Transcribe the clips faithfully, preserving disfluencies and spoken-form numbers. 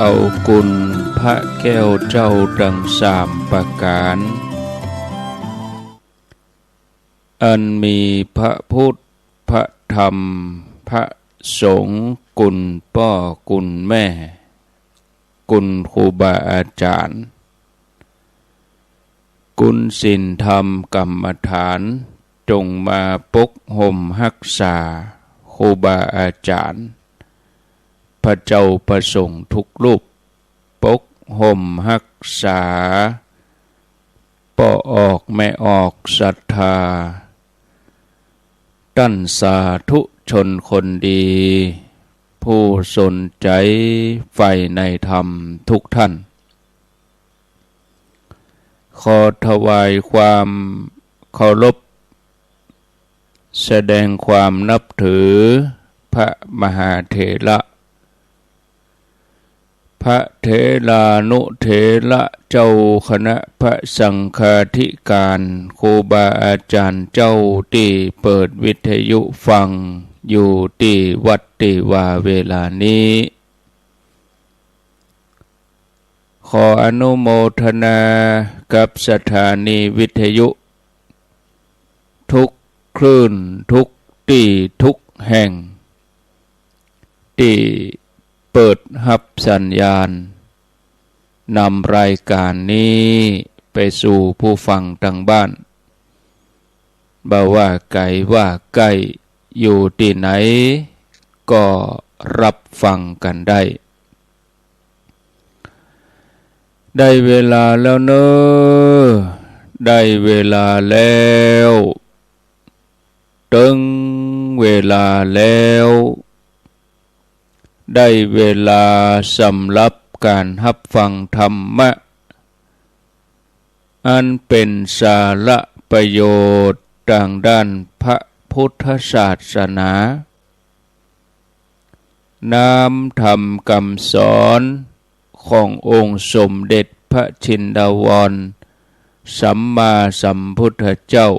เอากุณพระแก้วเจ้าตังสามประก๋าน อันมีพระพุทธ พระธรรม พระสงฆ์ กุณป้อกุณแม่ กุณครูบาอาจ๋ารย์ กุณศีลธรรมกรรมฐาน จงมาปกห่มฮักษาครูบาอาจ๋ารย์ พระเจ้าพระสงฆ์ทุกรูป ปกห่มฮักษาป้อออกแม่ออกศรัทธา ต้านสาธุชนคนดี ผู้สนใจ๋ใฝ่ในธรรมทุกท่าน ขอถวายความเคารพ แสดงความนับถือพระมหาเถระ พระเถรานุเถระเจ้าคณะพระสังฆาธิการ ครูบาอาจ๋ารย์เจ้าตี้เปิดวิทยุฟังอยู่ตี้วัดตี้วาเวลานี้ ขออนุโมทนากับสถานีวิทยุทุกคลื่น ทุกตี้ ทุกแห่ง ตี้เปิดฮับสัญญาณ นำรายการนี้ไปสู่ผู้ฟังตังบ้าน บ่ว่าไก๋ว่าใก้ อยู่ตี้ไหนก็ฮับฟังกั๋นได้ ได้เวลาแล้วเน่อ ได้เวลาแล้ว เติงเวลาแล้ว ได้เวลาสำหรับก๋านฮับฟังธรรมะ อันเป๋นสาระประโยชน์ตางด้านพระพุทธศาสนา น้ำธรรมกำสอนขององค์สมเด็จพระจินดาวรสัมมาสัมพุทธเจ้า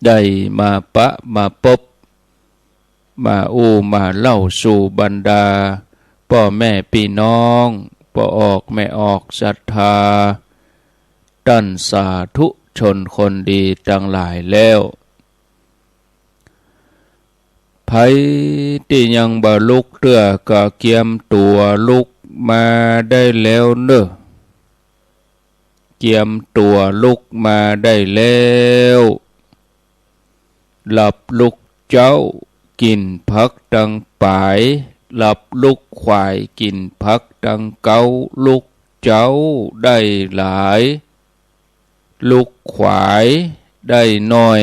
ได้มาปะมาปบ มาอู้มาเล่าสู่บรรดาป้อแม่ปี้น้อง ป้อออกแม่ออกศรัทธา ต้านสาธุชนคนดีตังหลายแล้ว ใผตี้ยังบ่ลุกเตื้อก็เกียมตั๋วลุกมาได้แล้วเน่อ เกียมตั๋วลุกมาได้แล้ว หลับลุกเจ๊ากิ๋นผักตังป๋าย หลับลุกขวายกิ๋นผักตังเก๊า ลุกเจ๊าได้หลาย ลุกขวายได้น้อย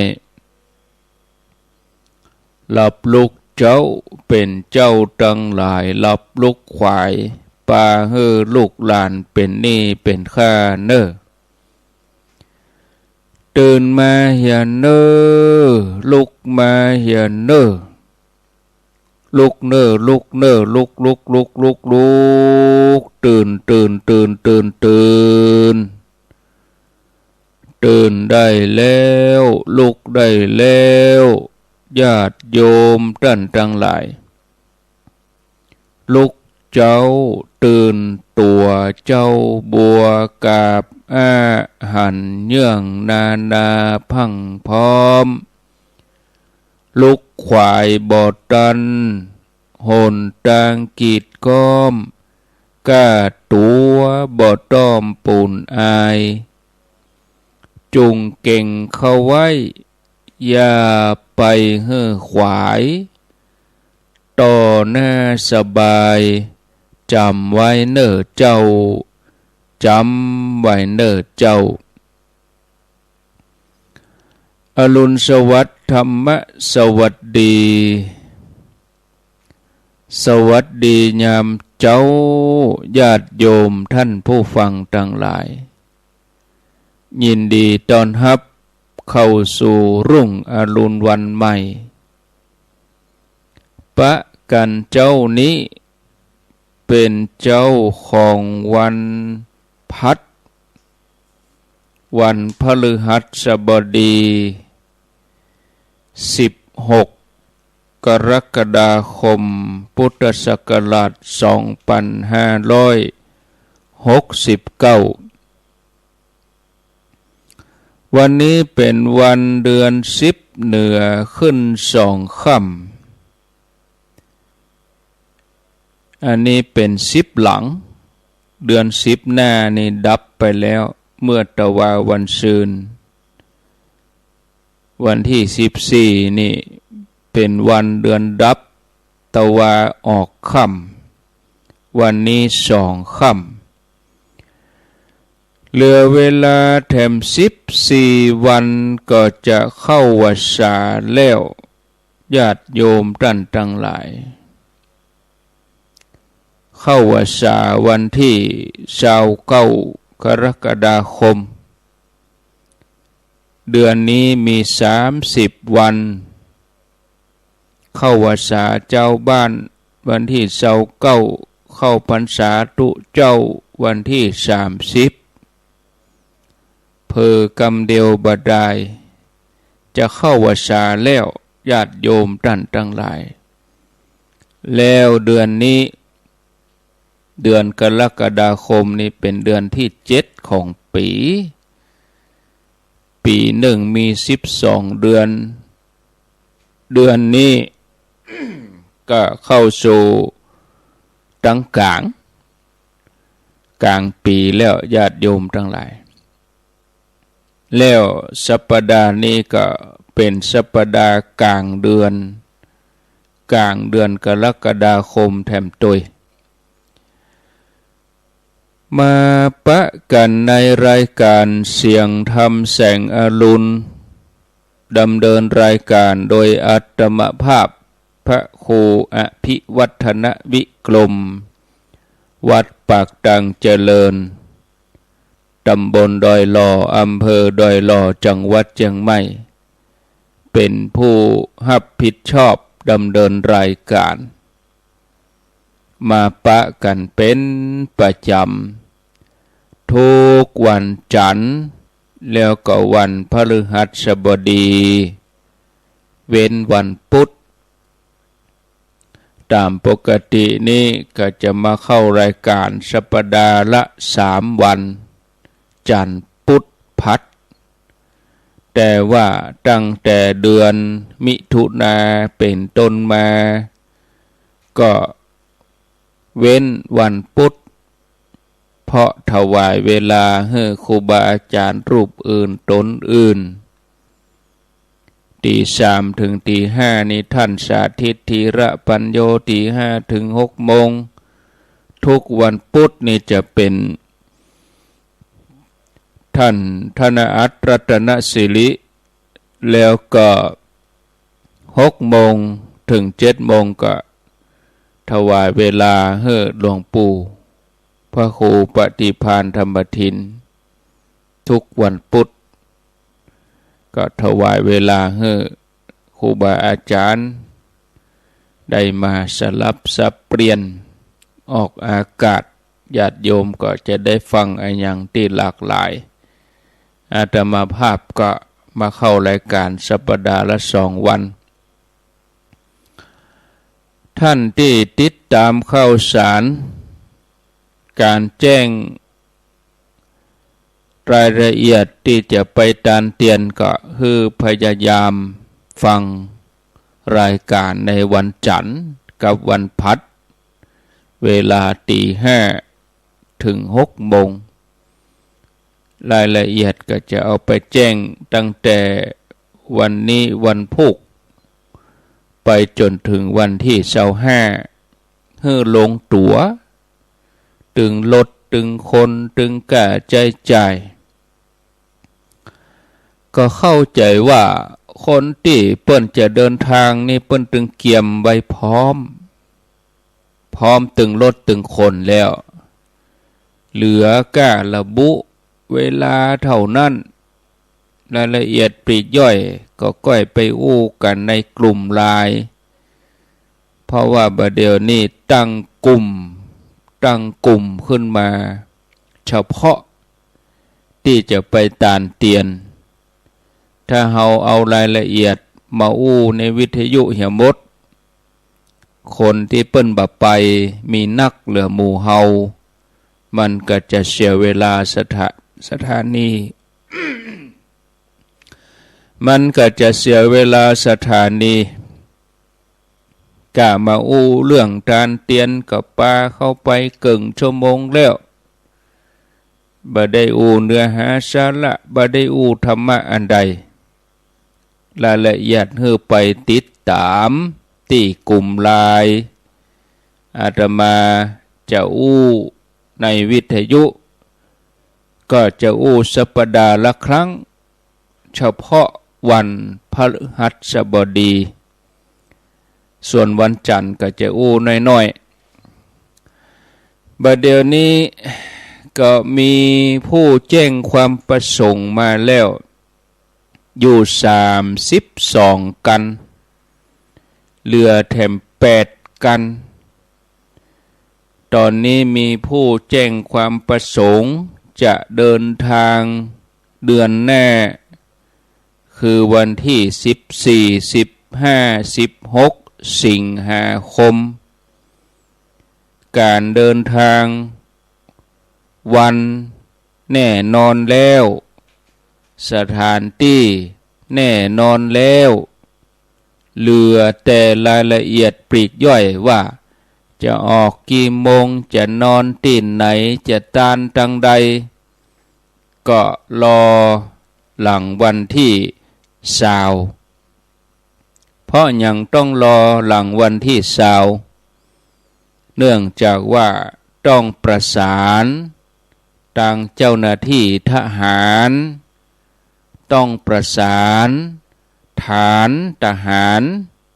หลับลุกเจ๊าเป๋นเจ้าตังหลาย หลับลุกขวายปาหื้อลูกหลานเป๋นหนี้เป๋นค่าเน่อ ตื่นมาเหียเน่อ ลุกมาเหียเน่อ ลุกเน่อ ลุกเน่อ ลุก ลุก ลุก ลุก ลุก ตื่น ตื่น ตื่น ตื่น ตื่น ตื่นได้แล้ว ลุกได้แล้ว ญาติโยมต้านตังหลาย ลุกเจ๊า ตื่นตั๋วเจ๊า บัวกาบอ้าหันเยื่องนานาพรั่งพร้อม ลุกขวายบ่ตัน หนตางกีดก๊อม ก้าตั๋วบ่ต้อมปูนอาย จุ่งเก๋งเข้าไว้ อย่าไปหื้อขวาย ต่อหน้าสบาย จ๋ำไว้เน่อเจ้า จ๋ำไว้เน่อเจ้า อรุณสวัสดิ์ ธรรมะสวัสดี สวัสดียามเจ๊า ญาติโยมต้านผู้ฟังตังหลาย ยินดีต้อนฮับเข้าสู่รุ่งอรุณวันใหม่ ปะกั๋นเจ๊านี้ เป๋นเจ๊าของวันพัด วันพฤหัสบดี สิบหก กรกฎาคม พุทธศักราช สองปันห้าร้อยหกสิบเก้า วันนี้เป๋นวันเดือนสิบเหนือขึ้นสองค่ำ อันนี้เป๋นสิบหลัง เดือนสิบหน้านี่ดับไปแล้ว เมื่อตะวาวันซืน วันตี้สิบสี่นี่เป๋นวันเดือนดับ ตะวาออกค่ำ วันนี้สองค่ำ เหลือเวลาแถมสิบสี่วันก็จะเข้าวัสสาแล้ว ญาติโยมต้านตังหลาย เข้าวัสสาวันตี้ซาวเก้า กรกฎาคม เดือนนี้มีสามสิบวัน เข้าวัสสาจาวบ้านวันตี้ซาวเก้า เข้าพรรษาตุ๊เจ้าวันตี้สามสิบ เผลอกำเดียวบ่ดาย จะเข้าวัสสาแล้ว ญาติโยมต้านตังหลาย แล้วเดือนนี้ เดือนกรกฎาคมนี่เป๋นเดือนตี้เจ็ดของปี๋ ปี๋นึ่งมีสิบสองเดือน เดือนนี้ก็เข้าสู่ตังก๋าง ก๋างปี๋แล้ว ญาติโยมตังหลาย แล้วสัปดาห์นี้ก็เป๋นสัปดาห์ก๋างเดือน ก๋างเดือนกรกฎาคมแถมตวย มาปะกั๋นในรายก๋านเสียงธรรมแสงอรุณ ดำเนินรายก๋านโดยอาตมาภาพ พระครูอภิวัฒนวิกรม วัดปากตางเจริญ ตำบลดอยหล่อ อำเภอดอยหล่อ จังหวัดเจียงใหม่ เป๋นผู้ฮับผิดชอบดำเนินรายก๋าน มาปะกั๋นเป๋นประจ๋ำ ทุกวันจั๋นทร์ แล้วก็วันพฤหัสบดี เว้นวันพุธ ต๋ามปกตินี้ก็จะมาเข้ารายก๋านสัปดาห์ละสามวัน จั๋นทร์ พุธ พฤหัส แต่ว่าตั้งแต่เดือนมิถุนาเป๋นต้นมา ก็เว้นวันพุธ เพราะถวายเวลาหื้อครูบาอาจ๋ารย์รูปอื่นต๋นอื่น ตี๋สามเถิงตี๋ห้านี้ ต้านสาธิต ธีระปัญโญ ตี๋ห้าเถิงหกโมง ทุกวันพุธนี้จะเป๋น ต้านธนอัตร รัตนสิริ แล้วก็หกโมงเถิงเจ็ดโมงก็ถวายเวลาหื้อหลวงปู่พระครูปฏิภาณธรรมทิน ทุกวันพุธ ก็ถวายเวลาหื้อครูบาอาจ๋ารย์ ได้มาสลับสับเปลี่ยนออกอากาศ ญาติโยมก็จะได้ฟังอะหยังตี้หลากหลาย อาตมาภาพก็มาเข้ารายก๋านสัปดาห์ละสองวัน ต้านตี้ติดต๋ามข่าวสาร ก๋านแจ้งรายละเอียดตี้จะไปตานเตียน ก็หื้อพยายามฟังรายก๋านในวันจั๋นทร์กับวันพฤหัส เวลาตี๋ห้าเถิงหกโมง รายละเอียดก็จะเอาไปแจ้งตั้งแต่วันนี้วันพูก ไปจ๋นเถิงวันตี้ซาวห้า หื้อลงตั๋ว ตึงรถ ตึงคน ตึงก้าใจ๊จ่าย ก็เข้าใจ๋ว่าคนตี้เปิ้นจะเดินตางนี่ เปิ้นตึงเกียมไว้พร้อม พร้อมตึงรถตึงคนแล้ว เหลือก้าระบุเวลาเต้านั้น รายละเอียดปลีกย่อยก็ก้อยไปอู้กั๋นในกลุ่มไลน์ เพราะว่าบ่าเดี่ยวนี้ตั้งกลุ่ม ตั้งกลุ่มขึ้นมาเฉพาะตี้จะไปตานเตียน ถ้าเฮาเอารายละเอียดมาอู้ในวิทยุเหียหมด คนตี้เปิ้นบ่ไปมีนักเหลือหมู่เฮา มันก็จะเสียเวลาสถา- สถานี มันก็จะเสียเวลาสถานี กะมาอู้เรื่องตานเตียนก็ปาเข้าไปเกิ่งชั่วโมงแล้ว บ่ได้อู้เนื้อหาสาระ บ่ได้อู้ธรรมะอันใด รายละเอียดหื้อไปติดต๋ามตี้กลุ่มไลน์ อาตมาจะอู้ในวิทยุ ก็จะอู้สัปดาห์ละครั้ง เฉพาะวันพฤหัสบดี ส่วนวันจันทร์ก็จะอู้น้อยๆ บ่าเดี่ยวนี้ก็มีผู้แจ้งความประสงค์มาแล้ว อยู่สามสิบสองกัณฑ์ เหลือแถมแปดกัณฑ์ ต๋อนนี้มีผู้แจ้งความประสงค์จะเดินทางเดือนหน้า คือวันตี้สิบสี่ สิบห้า สิบหก สิงหาคม ก๋านเดินตาง วันแน่นอนแล้ว สถานตี้แน่นอนแล้ว เหลือแต่รายละเอียดปลีกย่อยว่า จะออกกี่โมง จะนอนตี้ไหน จะตานตังใด ก็รอหลังวันตี้ซาว เพราะหยังต้องรอหลังวันตี้ซาว เนื่องจากว่าต้องประสานตางเจ้าหน้าตี้ทหาร ต้องประสานฐานทหาร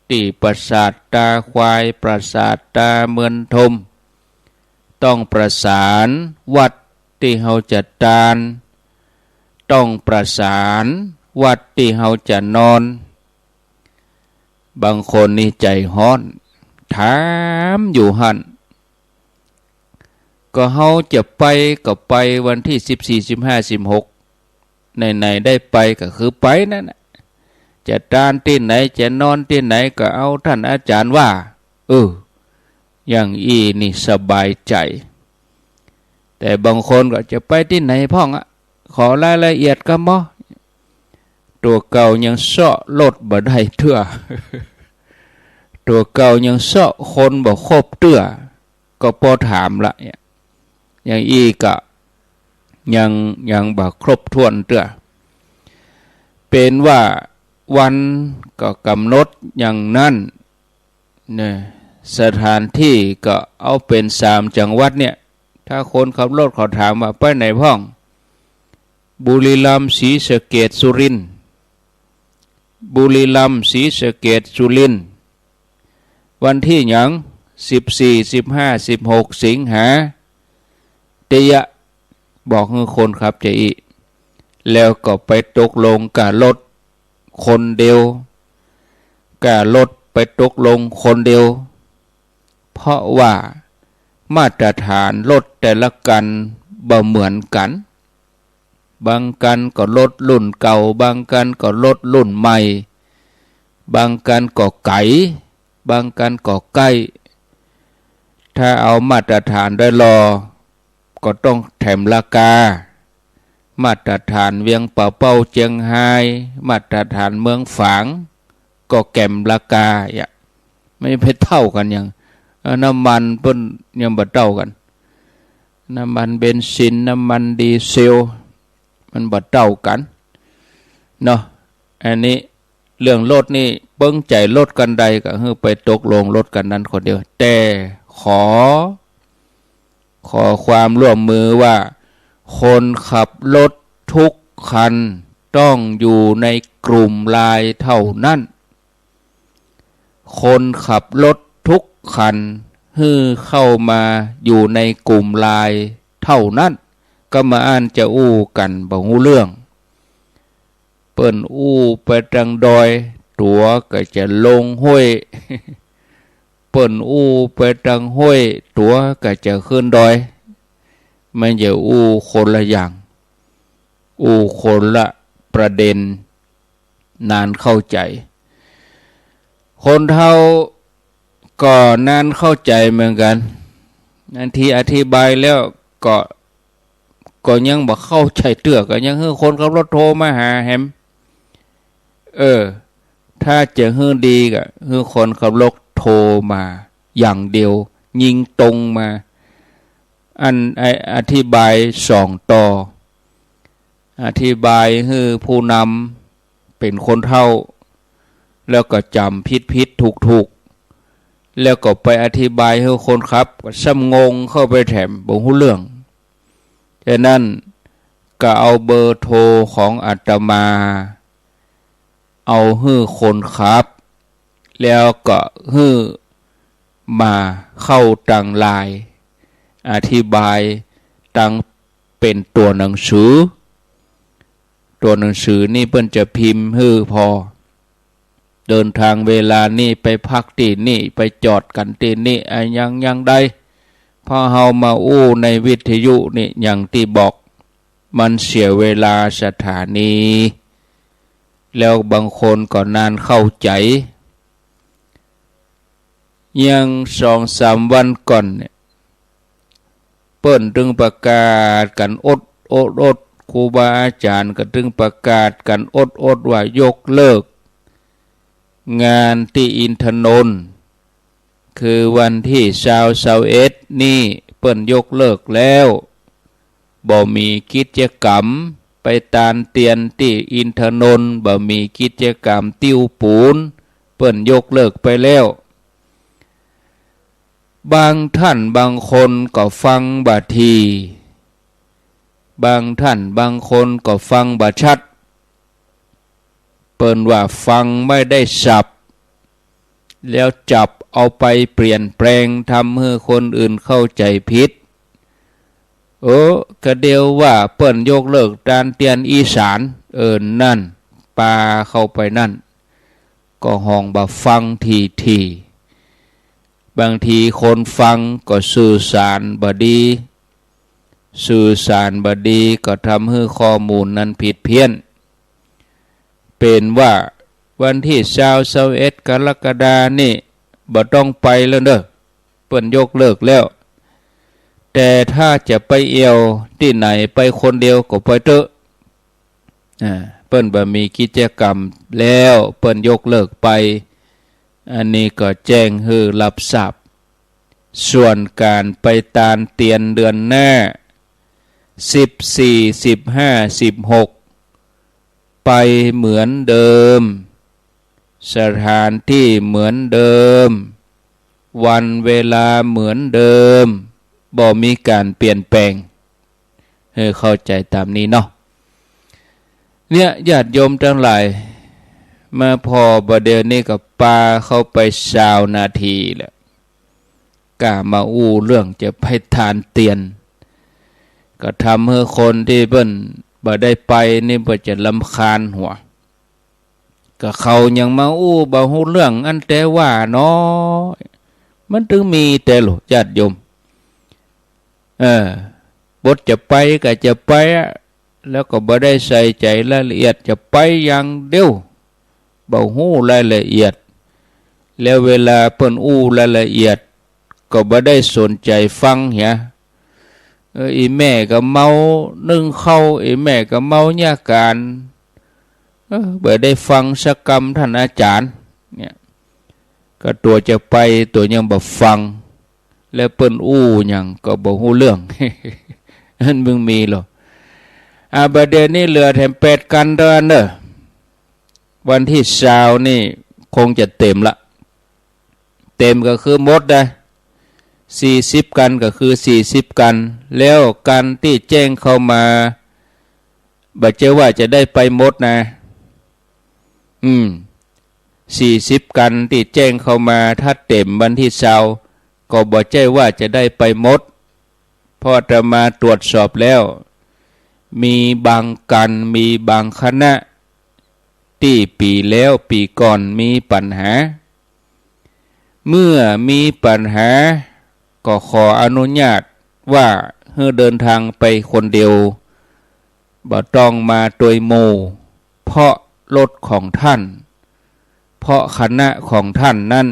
ตี้ปราสาทตาควาย ปราสาทตาเมือนทม ต้องประสานวัดตี้เฮาจะตาน ต้องประสานวัดตี้เฮาจะนอน บางคนนี่ใจ๋ฮ้อน ถามอยู่หั้น ก็เฮาจะไปก็ไปวันตี้สิบสี่ สิบห้า สิบหก ไหนๆ ได้ไปก็คือไปนั่นน่ะ จะตานตี้ไหน จะนอนตี้ไหน ก็เอาต้านอาจ๋ารย์ว่า เออ อย่างอี้นี่สบายใจ๋ แต่บางคนก็จะไปตี้ไหนพ่องอะ ขอรายละเอียดกำบ่ ตั๋วเก่ายังเซาะรถบ่ได้เตื้อ ตั๋วเก่ายังเซาะคนบ่ครบเตื้อ ก็ปอถามละเนี่ย อย่างอี้ก็ยัง ยังบ่ครบถ้วนเตื้อ เป๋นว่าวันก็กำหนดอย่างนั้น เนี่ย สถานตี้ก็เอาเป๋นสามจังหวัดเนี่ย ถ้าคนขับรถเขาถามว่าไปไหนพ่อง บุรีรัมย์ ศรีสะเกษ สุรินทร์ บุรีรัมย์ ศรีสะเกษ สุรินทร์ วันตี้หยัง สิบสี่ สิบห้า สิบหก สิงหา เตียะ บอกหื้อคนขับจะอี้ แล้วก็ไปตกลงกับรถคนเดียว กับรถไปตกลงคนเดียว เพราะว่ามาตรฐานรถแต่ละกัณฑ์บ่เหมือนกั๋น บางกัณฑ์ก็รถรุ่นเก่า บางกัณฑ์ก็รถรุ่นใหม่ บางกัณฑ์ก็ไก๋ บางกัณฑ์ก็ใก้ ถ้าเอามาตรฐานได้ลอ ก็ต้องแถมราคา มาตรฐานเวียงป่าเป้าเจียงฮาย มาตรฐานเมืองฝาง ก็แถมราคา อย่า ไม่ไปเต้ากั๋นอย่าง เอ่อ น้ำมันเปิ้นยังบ่เต้ากั๋น น้ำมันเบนซิน น้ำมันดีเซล มันบ่เต้ากั๋นเนาะ อันนี้เรื่องรถนี่เปิ้งใจ๋รถกัณฑ์ใดก็หื้อไปตกลงรถกัณฑ์นั้นคนเดียว แต่ขอ ขอความร่วมมือว่า คนขับรถทุกคันต้องอยู่ในกลุ่มไลน์เท่านั้น คนขับรถทุกคันหื้อเข้ามาอยู่ในกลุ่มไลน์เท่านั้น กำบ่อั้นจะอู้กั๋นบ่ฮู้เรื่อง เปิ้นอู้ไปตังดอย ตั๋วก็จะลงห้วย เปิ้นอู้ไปตังห้วย ตั๋วก็จะขึ้นดอย มันจะอู้คนละอย่าง อู้คนละประเด็น นานเข้าใจ๋ คนเฒ่า ก็นานเข้าใจ๋เหมือนกั๋น อันตี้อธิบายแล้วก็ ก็ยังบ่เข้าใจ๋เตื้อ ก็ยังหื้อคนขับรถโทรมาหาแหม เออ ถ้าจะหื้อดีก็หื้อคนขับรถโทรมาอย่างเดียว ยิงตรงมา อัน ไอ้ อธิบายสองต่อ อธิบายหื้อผู้นำเป๋นคนเฒ่า แล้วก็จ๋ำผิดๆ ถูกๆ แล้วก็ไปอธิบายหื้อคนขับ ก็ซ้ำงงเข้าไปแถม บ่ฮู้เรื่อง ฉะนั้นก็เอาเบอร์โทรของอาตมา เอาหื้อคนขับ แล้วก็หื้อมาเข้าตางไลน์ อธิบายตางเป๋นตั๋วหนังสือ ตั๋วหนังสือนี่เปิ้นจะพิมพ์หื้อผ่อ เดินทางเวลานี้ ไปพักตี้นี่ ไปจอดกั๋นตี้นี่ อะหยังหยังใด พอเฮามาอู้ในวิทยุนี่ อย่างตี้บอก มันเสียเวลาสถานี แล้วบางคนก็นานเข้าใจ๋ อย่างสองสามวันก่อนเนี่ย เปิ้นตึงประกาศกั๋นอดอดอด ครูบาอาจ๋ารย์ก็ตึงประกาศกั๋นอดอดว่ายกเลิกงานตี้อินทนนท์ คือวันตี้ซาว ซาวเอ็ดนี่เปิ้นยกเลิกแล้ว บ่มีกิจกรรมไปตานเตียนตี้อินทนนท์ บ่มีกิจกรรมติ้วปูน เปิ้นยกเลิกไปแล้ว บางท่านบางคนก็ฟังบ่าถี่ บางท่านบางคนก็ฟังบ่ชัด เปิ้นว่าฟังไม่ได้สับ แล้วจับเอาไปเปลี่ยนแปลง ทำหื้อคนอื่นเข้าใจ๋ผิด เออ ก็เดียวว่าเปิ้นยกเลิกตานเตียนอีสาน เออ นั่น ปาเข้าไปนั่น ก็ฮ้องบ่าฟังถี่ๆ บางทีคนฟังก็สื่อสารบ่ดี สื่อสารบ่ดีก็ทำหื้อข้อมูลนั้นผิดเพี้ยน เป๋นว่าวันตี้ซาว ซาวเอ็ด กรกฎานี่บ่ต้องไปแล้วเน่อ เปิ้นยกเลิกแล้ว แต่ถ้าจะไปเอี่ยวตี้ไหน ไปคนเดียวก็ไปเต๊อะ อ่า เปิ้นบ่มีกิจกรรมแล้ว เปิ้นยกเลิกไป อันนี้ก็แจ้งหื้อฮับทราบ ส่วนก๋านไปตานเตียนเดือนหน้า สิบสี่ สิบห้า สิบหก ไปเหมือนเดิม สถานตี้เหมือนเดิม วันเวลาเหมือนเดิม บ่มีก๋านเปลี่ยนแปลง หื้อเข้าใจ๋ต๋ามนี้เนาะ เนี่ย ญาติโยมตังหลาย มาผ่อบ่าเดี่ยวนี้ก็ปาเข้าไปซาวนาทีแล้ว ก้ามาอู้เรื่องจะไปตานเตียน ก็ทำหื้อคนตี้เปิ้นบ่ได้ไปนี่เปิ้นจะรำคาญหัว ก็เขายังมาอู้บ่ฮู้เรื่องอั้นแต๊ว่าเนาะ มันตึงมีแต๊โล ญาติโยม เออ บทจะไปก็จะไปอะ แล้วก็บ่ได้ใส่ใจ๋รายละเอียด จะไปอย่างเดียว บ่ฮู้รายละเอียด แล้วเวลาเปิ้นอู้รายละเอียด ก็บ่ได้สนใจ๋ฟังเหีย เออ อีแม่ก็เมานึ่งข้าว อีแม่ก็เมาเยียะก๋าน เออ บ่ได้ฟังสักกำต้านอาจ๋ารย์ เนี่ย ก็ตั๋วจะไป ตั๋วยังบ่ฟัง แล้วเปิ้นอู้หยังก็บ่ฮู้เรื่อง อันมึงมีโล อ่า บ่าเดี่ยวนี้เหลือแถมแปดกั๋นเต้านั้นเน่อ วันตี้ซาวนี่คงจะเต๋มละ เต๋มก็คือหมดนะ สี่สิบกั๋นก็คือสี่สิบกั๋น แล้วกั๋นตี้แจ้งเข้ามา บ่ใจ้ว่าจะได้ไปหมดนะ อืม สี่สิบกั๋นตี้แจ้งเข้ามา ถ้าเต๋มวันตี้ซาว ก็บ่ใจ้ว่าจะได้ไปหมด เพราะอาตมาตรวจสอบแล้ว มีบางกั๋น มีบางคณะ ตี้ปี๋แล้วปี๋ก่อนมีปัญหา เมื่อมีปัญหา ก็ขออนุญาตว่าหื้อเดินทางไปคนเดียว บ่ต้องมาตวยหมู่ เพราะรถของท่าน เพราะคณะของท่านนั้น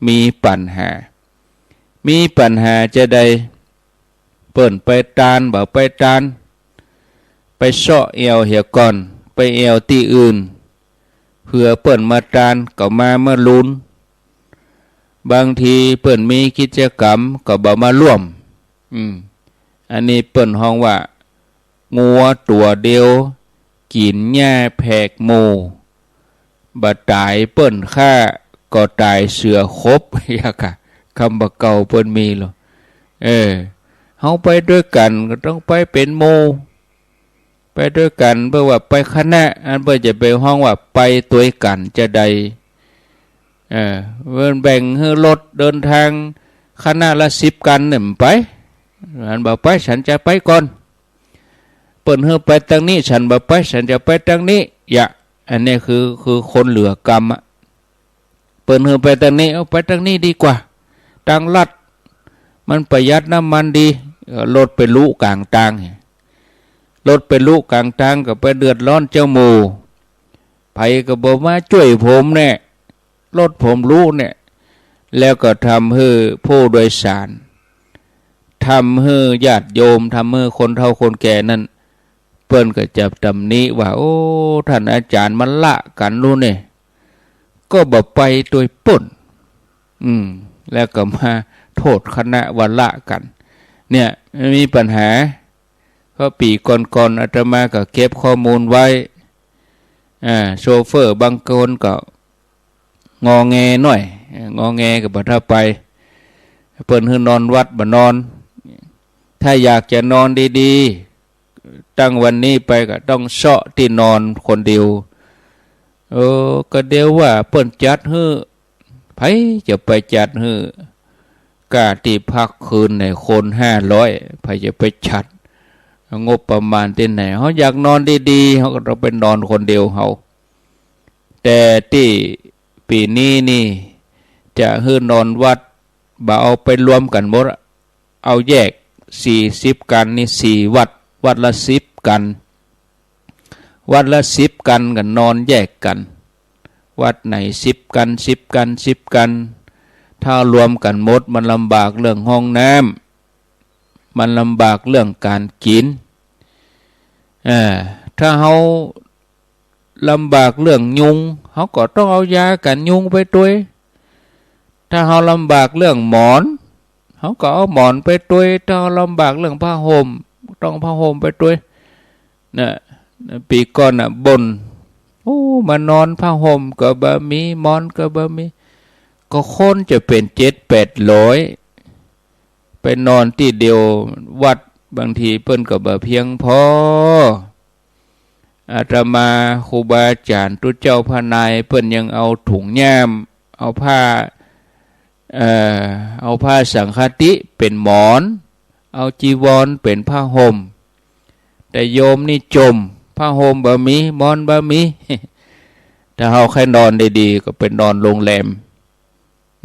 มีปัญหา มีปัญหาจาใด เปิ้นไปตานบ่ไปตาน ไปเซาะแอ่วเหียก่อน ไปแอ่วตี้อื่น เผื่อเปิ้นมาตานก็มาเมื่อลุน บางทีเปิ้นมีกิจกรรมก็บ่มาร่วม อืม อันนี้เปิ้นฮ้องว่า งัวตั๋วเดียว กิ๋นหญ้าแผกหมู่ บ่ต๋ายเปิ้นฆ่า ก็ต๋ายเสือขบ อย่างกะ กำบ่าเก่าเปิ้นมีลอ เออ เฮาไปตวยกั๋นก็ต้องไปเป๋นหมู่ ไปตวยกั๋น เปิ้นว่าไปคณะ อันเปิ้นจะไปฮ้องว่าไปตวยกั๋นจาใด เออ เปิ้นแบ่งหื้อรถเดินตาง คณะละสิบกั๋นเนี่ย บ่ไป อันบ่ไป ฉันจะไปก่อน เปิ้นหื้อไปตางนี้ ฉันบ่ไป ฉันจะไปตางนี้ อย่า อันนี้คือ คือคนเหลือกำอะ เปิ้นหื้อไปตางนี้ เอาไปตางนี้ดีกว่า ตางลัด มันประหยัดน้ำมันดี เออ รถไปลุก๋างตาง รถไปลุก๋างตางก็ไปเดือดร้อนเจ้าหมู่ ใผก็บ่มาจ้วยผมแน่ รถผมลุเนี่ย แล้วก็ทำหื้อผู้โดยสาร ทำหื้อญาติโยม ทำหื้อคนเฒ่าคนแก่นั้น เปิ้นก็จะตำหนิว่า โอ้ ต้านอาจ๋ารย์มันละกั๋นลูเนี่ย ก็บ่ไปตวยเปิ้น อืม แล้วก็มาโต้ษคณะว่าละกั๋น เนี่ย มันมีปัญหา เพราะปี๋ก่อนๆ อาตมาก็เก็บข้อมูลไว้ อ่า โชเฟอร์บางคนก็งอแงหน้อย งอแงก็บ่ถ้าไป เปิ้นหื้อนอนวัดบ่นอน ถ้าอยากจะนอนดีๆ ตั้งวันนี้ไปก็ต้องเซาะตี้นอนคนเดียว เออ ก็เดี๋ยวว่าเปิ้นจัดหื้อ ใผจะไปจัดหื้อ ก้าตี้พักคืนในคนห้าร้อย ใผจะไปจัด งบประมาณตี้ไหน เฮาอยากนอนดีๆ เฮาก็ต้องไปนอนคนเดียวเฮา แต่ตี้ปี๋นี้นี่ จะหื้อนอนวัด บ่เอาไปรวมกั๋นหมด เอาแยก สี่สิบกั๋นนี่ สี่วัด วัดละสิบกั๋น วัดละสิบกั๋นก็นอนแยกกั๋น วัดไหนสิบกั๋น สิบกั๋น สิบกั๋น ถ้ารวมกั๋นหมด มันลำบากเรื่องห้องน้ำ มันลำบากเรื่องก๋านกิ๋น เออ ถ้าเฮาลำบากเรื่องยุง เฮาก็ต้องเอายากั๋นยุงไปตวย ถ้าเฮาลำบากเรื่องหมอน เฮาก็เอาหมอนไปตวย ถ้าเฮาลำบากเรื่องผ้าห่ม ต้องผ้าห่มไปตวย น่ะ ปี๋ก่อนน่ะบ่น โอ้ มานอนผ้าห่มก็บ่มี หมอนก็บ่มี ก็คนจะเป๋นเจ็ดแปดร้อย ไปนอนตี้เดียว วัดบางทีเปิ้นก็บ่เพียงพอ อาตมา ครูบาอาจ๋ารย์ ตุ๊เจ้าพระนาย เปิ้นยังเอาถุงย่าม เอาผ้า เอ่อ เอาผ้าสังฆาทิเป๋นหมอน เอาจีวรเป๋นผ้าห่ม แต่โยมนี่จ่ม ผ้าห่มบ่มี หมอนบ่มี ถ้าเฮาใค่นอนดีๆ ก็ไปนอนโรงแรม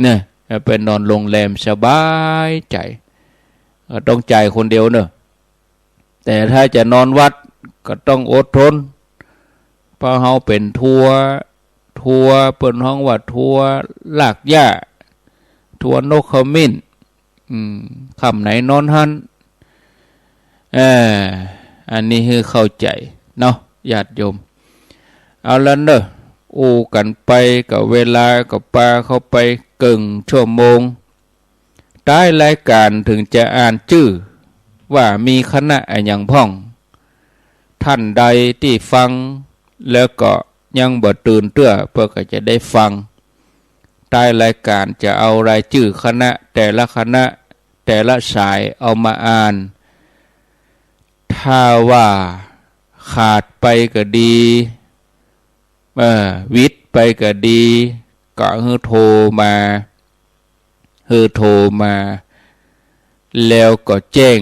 เนี่ย ไปนอนโรงแรมสบายใจ๋ ก็ต้องจ่ายคนเดียวเนาะ แต่ถ้าจะนอนวัดก็ต้องอดทน เพราะเฮาเป๋นทัวร์ ทัวร์ เปิ้นฮ้องว่าทัวร์ลากหญ้า ทัวร์นกขมิ้น อืม ค่ำไหนนอนหั้น เออ อันนี้หื้อเข้าใจ๋เนาะ ญาติโยม เอาละเนาะ อู้กั๋นไปก็เวลาก็ปาเข้าไปเกิ่งชั่วโมง ต๊ายรายก๋านเถิงจะอ่านจื้อว่ามีคณะอะหยังพ่อง ต้านใดตี้ฟังแล้วก็ยังบ่ตื่นเตื้อ เปิ้นก็จะได้ฟัง ต๊ายรายก๋านจะเอารายจื้อคณะ แต่ละคณะ แต่ละสายเอามาอ่าน ถ้าว่าขาดไปก็ดี เอ่อ หวิดไปก็ดี ก็หื้อโทรมา หื้อโทรมา แล้วก็แจ้ง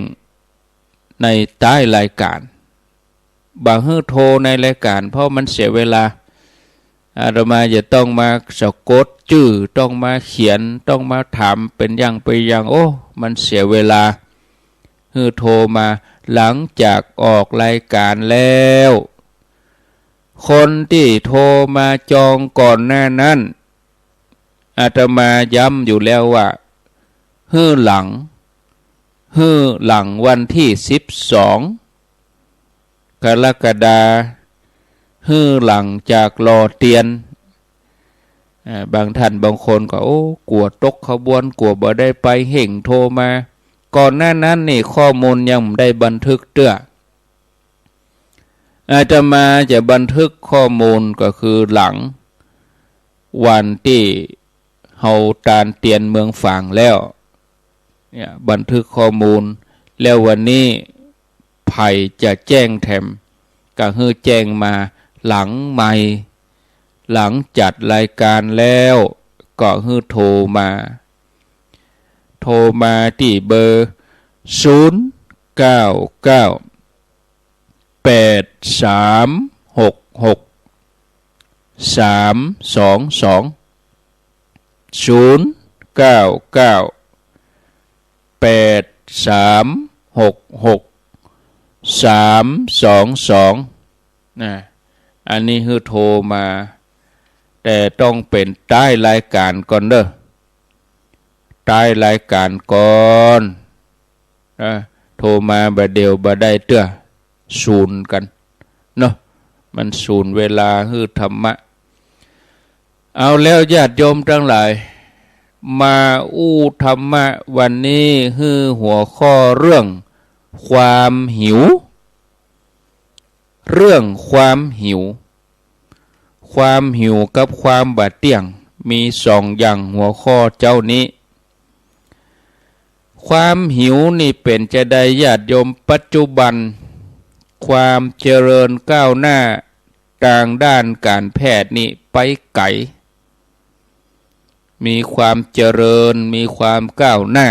ในต๊ายรายก๋าน บ่หื้อโทรในรายก๋าน เพราะมันเสียเวลา อาตมาจะต้องมาสะกดจื้อ ต้องมาเขียน ต้องมาถามเป๋นอย่างไปอย่าง โอ้ มันเสียเวลา หื้อโทรมาหลังจากออกรายก๋านแล้ว คนตี้โทรมาจองก่อนหน้านั้น อาตมาย้ำอยู่แล้วว่า หื้อหลัง หื้อหลังวันตี้สิบสองกรกฎาคม หื้อหลังจากหล่อเตียน อ่า บางท่านบางคนก็ โอ้ กั๋วตกขบวน กั๋วบ่ได้ไป เฮ่งโทรมา ก่อนหน้านั้นนี่ข้อมูลยังบ่ได้บันทึกเตื้อ อาตมาจะบันทึกข้อมูลก็คือหลังวันตี้เฮาตานเตียนเมืองฝางแล้ว เนี่ย บันทึกข้อมูล แล้ววันนี้ใผจะแจ้งแถม ก็หื้อแจ้งมาหลังไมค์ หลังจัดรายการแล้ว ก็หื้อโทรมา โทรมาตี้เบอร์ ศูนย์ เก้า เก้า แปด สาม หก หก สาม สอง สอง ศูนย์ เก้า เก้า แปด สาม หก หก สาม สอง สอง นะ อันนี้หื้อโทรมา แต่ต้องเป๋นต๊ายรายการก่อนเน่อ ต๊ายรายการก่อน นะ โทรมาบ่าเดี่ยวบ่ได้เตื้อ สูญกั๋นเนาะ มันสูญเวลาหื้อธรรมะ เอาแล้วญาติโยมตังหลาย มาอู้ธรรมะวันนี้หื้อหัวข้อเรื่องความหิว เรื่องความหิว ความหิวกับความบ่าเตี้ยง มีสองอย่างหัวข้อเจ๊านี้ ความหิวนี่เป๋นจาใดญาติโยม ปัจจุบัน ความเจริญก้าวหน้าตางด้านก๋านแพทย์นี่ไปไก๋ มีความเจริญ มีความก้าวหน้า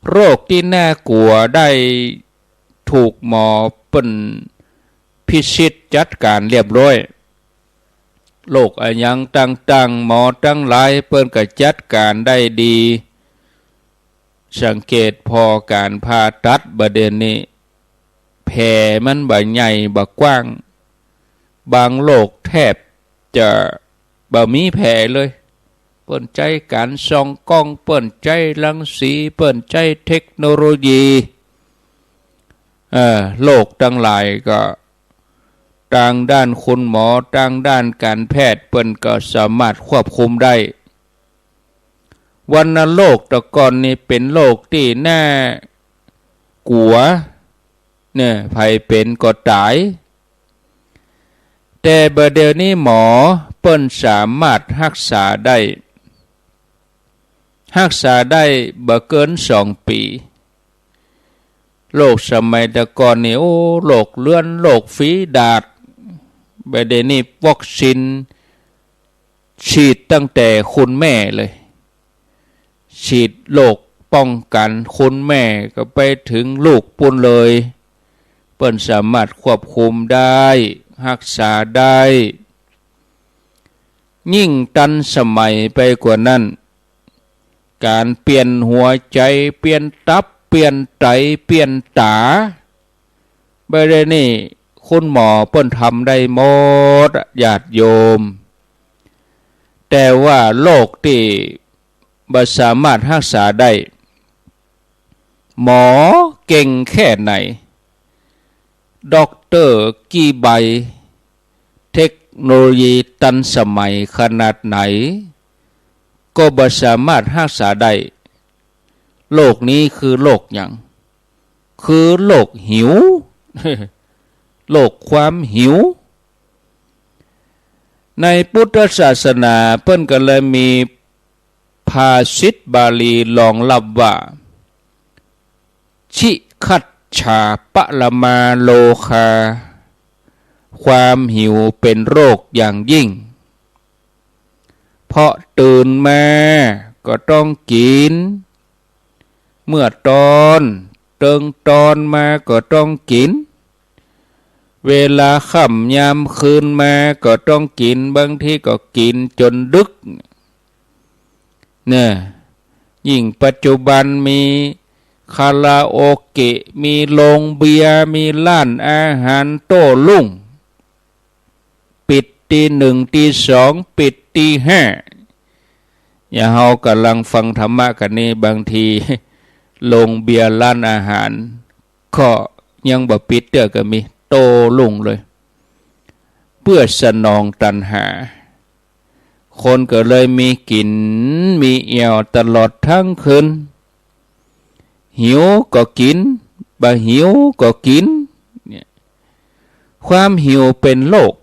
โรคตี้น่ากั๋วได้ถูกหมอเปิ้นพิชิตจัดก๋านเรียบร้อย โรคอะหยังต่างๆ หมอตังหลายเปิ้นก็จัดก๋านได้ดี สังเกตผ่อก๋านผ่าตัดบ่าเดี่ยวนี้ แผลมันบ่ใหญ่บ่กว้าง บางโรคแทบจะบ่มีแผลเลย เปิ้นใจ๊ก๋านส่องกล้อง เปิ้นใจ๊รังสี เปิ้นใจ๊เทคโนโลยี เอ่อ โรคตังหลายก็ ตางด้านคุณหมอ ตางด้านก๋านแพทย์ เปิ้นก็สามารถควบคุมได้ วัณโรคแต่ก่อนนี่เป๋นโรคตี้น่ากั๋ว เนี่ย ใผเป๋นก็ต๋าย แต่บ่าเดี่ยวนี้หมอเปิ้นสามารถฮักษาได้ ฮักษาได้บ่เกินสองปี๋ โรคสมัยแต่ก่อนนี่ โอ้ โรคเรื้อน โรคฝีดาษ บ่าเดี่ยวนี้วัคซีน ฉีดตั้งแต่คุณแม่เลย ฉีดโรคป้องกั๋นคุณแม่ก็ไปเถิงลูกปู้นเลย เปิ้นสามารถควบคุมได้ ฮักษาได้ ยิ่งตันสมัยไปกว่านั้น ก๋านเปลี่ยนหัวใจ๋ เปลี่ยนตับ เปลี่ยนไต เปลี่ยนต๋า บ่าเดี่ยวนี้คุณหมอเปิ้นทำได้หมดอะ ญาติโยม แต่ว่าโรคตี้บ่สามารถฮักษาได้ หมอเก่งแค่ไหน ด็อกเตอร์กี่ใบ เทคโนโลยีตันสมัยขนาดไหน ก็บ่สามารถฮักษาได้ โรคนี้คือโรคหยัง คือโรคหิว โรคความหิว ในพุทธศาสนาเปิ้นก็เลยมีภาษิตบาลีรองรับว่า ชิคัจฉาปรมาโรคา ความหิวเป๋นโรคอย่างยิ่ง เพราะตื่นมาก็ต้องกิ๋น เมื่อตอน เติงตอนมาก็ต้องกิ๋น เวลาค่ำยามคืนมาก็ต้องกิ๋น บางทีก็กิ๋นจ๋นดึก เนี่ย ยิ่งปัจจุบันมีคาราโอเกะ มีโรงเบียร์ มีร้านอาหารโต้รุ่ง ปิดตีหนึ่งตีสอง ปิดตีห้า อย่างเฮาก่ำลังฟังธรรมะกั๋นนี่ บางที โรงเบียร์ ร้านอาหาร ก็ยังบ่ปิดเตื้อก็มี โต้รุ่งเลย เปื้อสนองตัณหา คนก็เลยมีกิ๋นมีแอ่วตลอดตึงคืน หิวก็กิ๋น บ่หิวก็กิ๋น เนี่ย ความหิวเป๋นโรค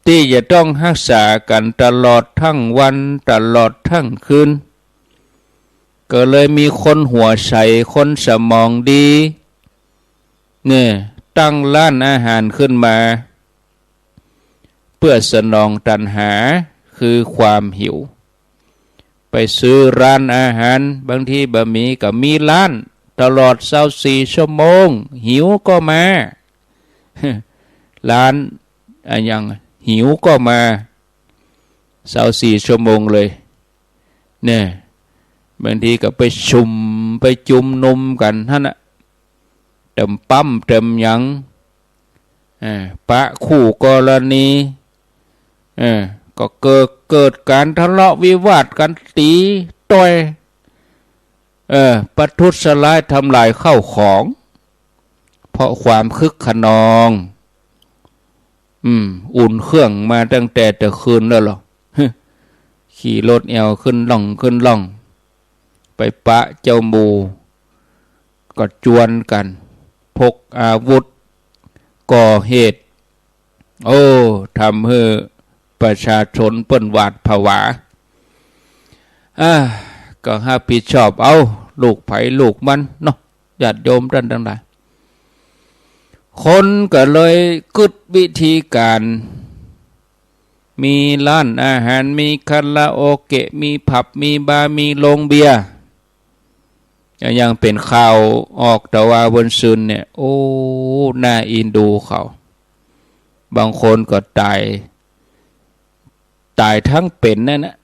ตี้จะต้องฮักษากั๋นตลอดตึงวัน ตลอดตึงคืน ก็เลยมีคนหัวใส คนสมองดี เนี่ย ตั้งร้านอาหารขึ้นมา เปื้อสนองตัณหา คือความหิว ไปซื้อร้านอาหาร บางทีบ่มีก็มีร้าน ตลอดซาวสี่ชั่วโมง หิวก็มา ร้านอะหยัง หิวก็มา ซาวสี่ชั่วโมงเลย เนี่ย บางทีก็ไปชุม ไปจุมนุมกั๋นหั้นน่ะ เติมปั๊ม เติมหยัง เออ ปะคู่กรณี เออ ก็เกิด เกิดก๋านทะเลาะวิวาทกั๋น ตี๋ต่อย เออ ประทุษร้ายทำลายข้าวของ เพราะความคึกคะนอง อืม อุ่นเครื่องมาตั้งแต่ตะคืนแล้วเหรอ ขี่รถแอ่วขึ้นล่อง ขึ้นล่อง ไปปะเจ้าหมู่ ก็จวนกั๋น พกอาวุธ ก่อเหตุ โอ้ ทำหื้อประชาชนเปิ้นหวาดผวา อ่า ก็ฮับผิดชอบเอา ลูกใผลูกมันเนาะ ญาติโยมต้านตังหลาย คนก็เลยกึ๊ดวิธีก๋าน มีร้านอาหาร มีคาราโอเกะ มีผับ มีบาร์ มีโรงเบียร์ อย่างเป๋นข่าวออกตะวาวันซืนเนี่ย โอ้ น่าเอ็นดูเขา บางคนก็ต๋าย ต๋ายตึงเป๋นนั่นนะ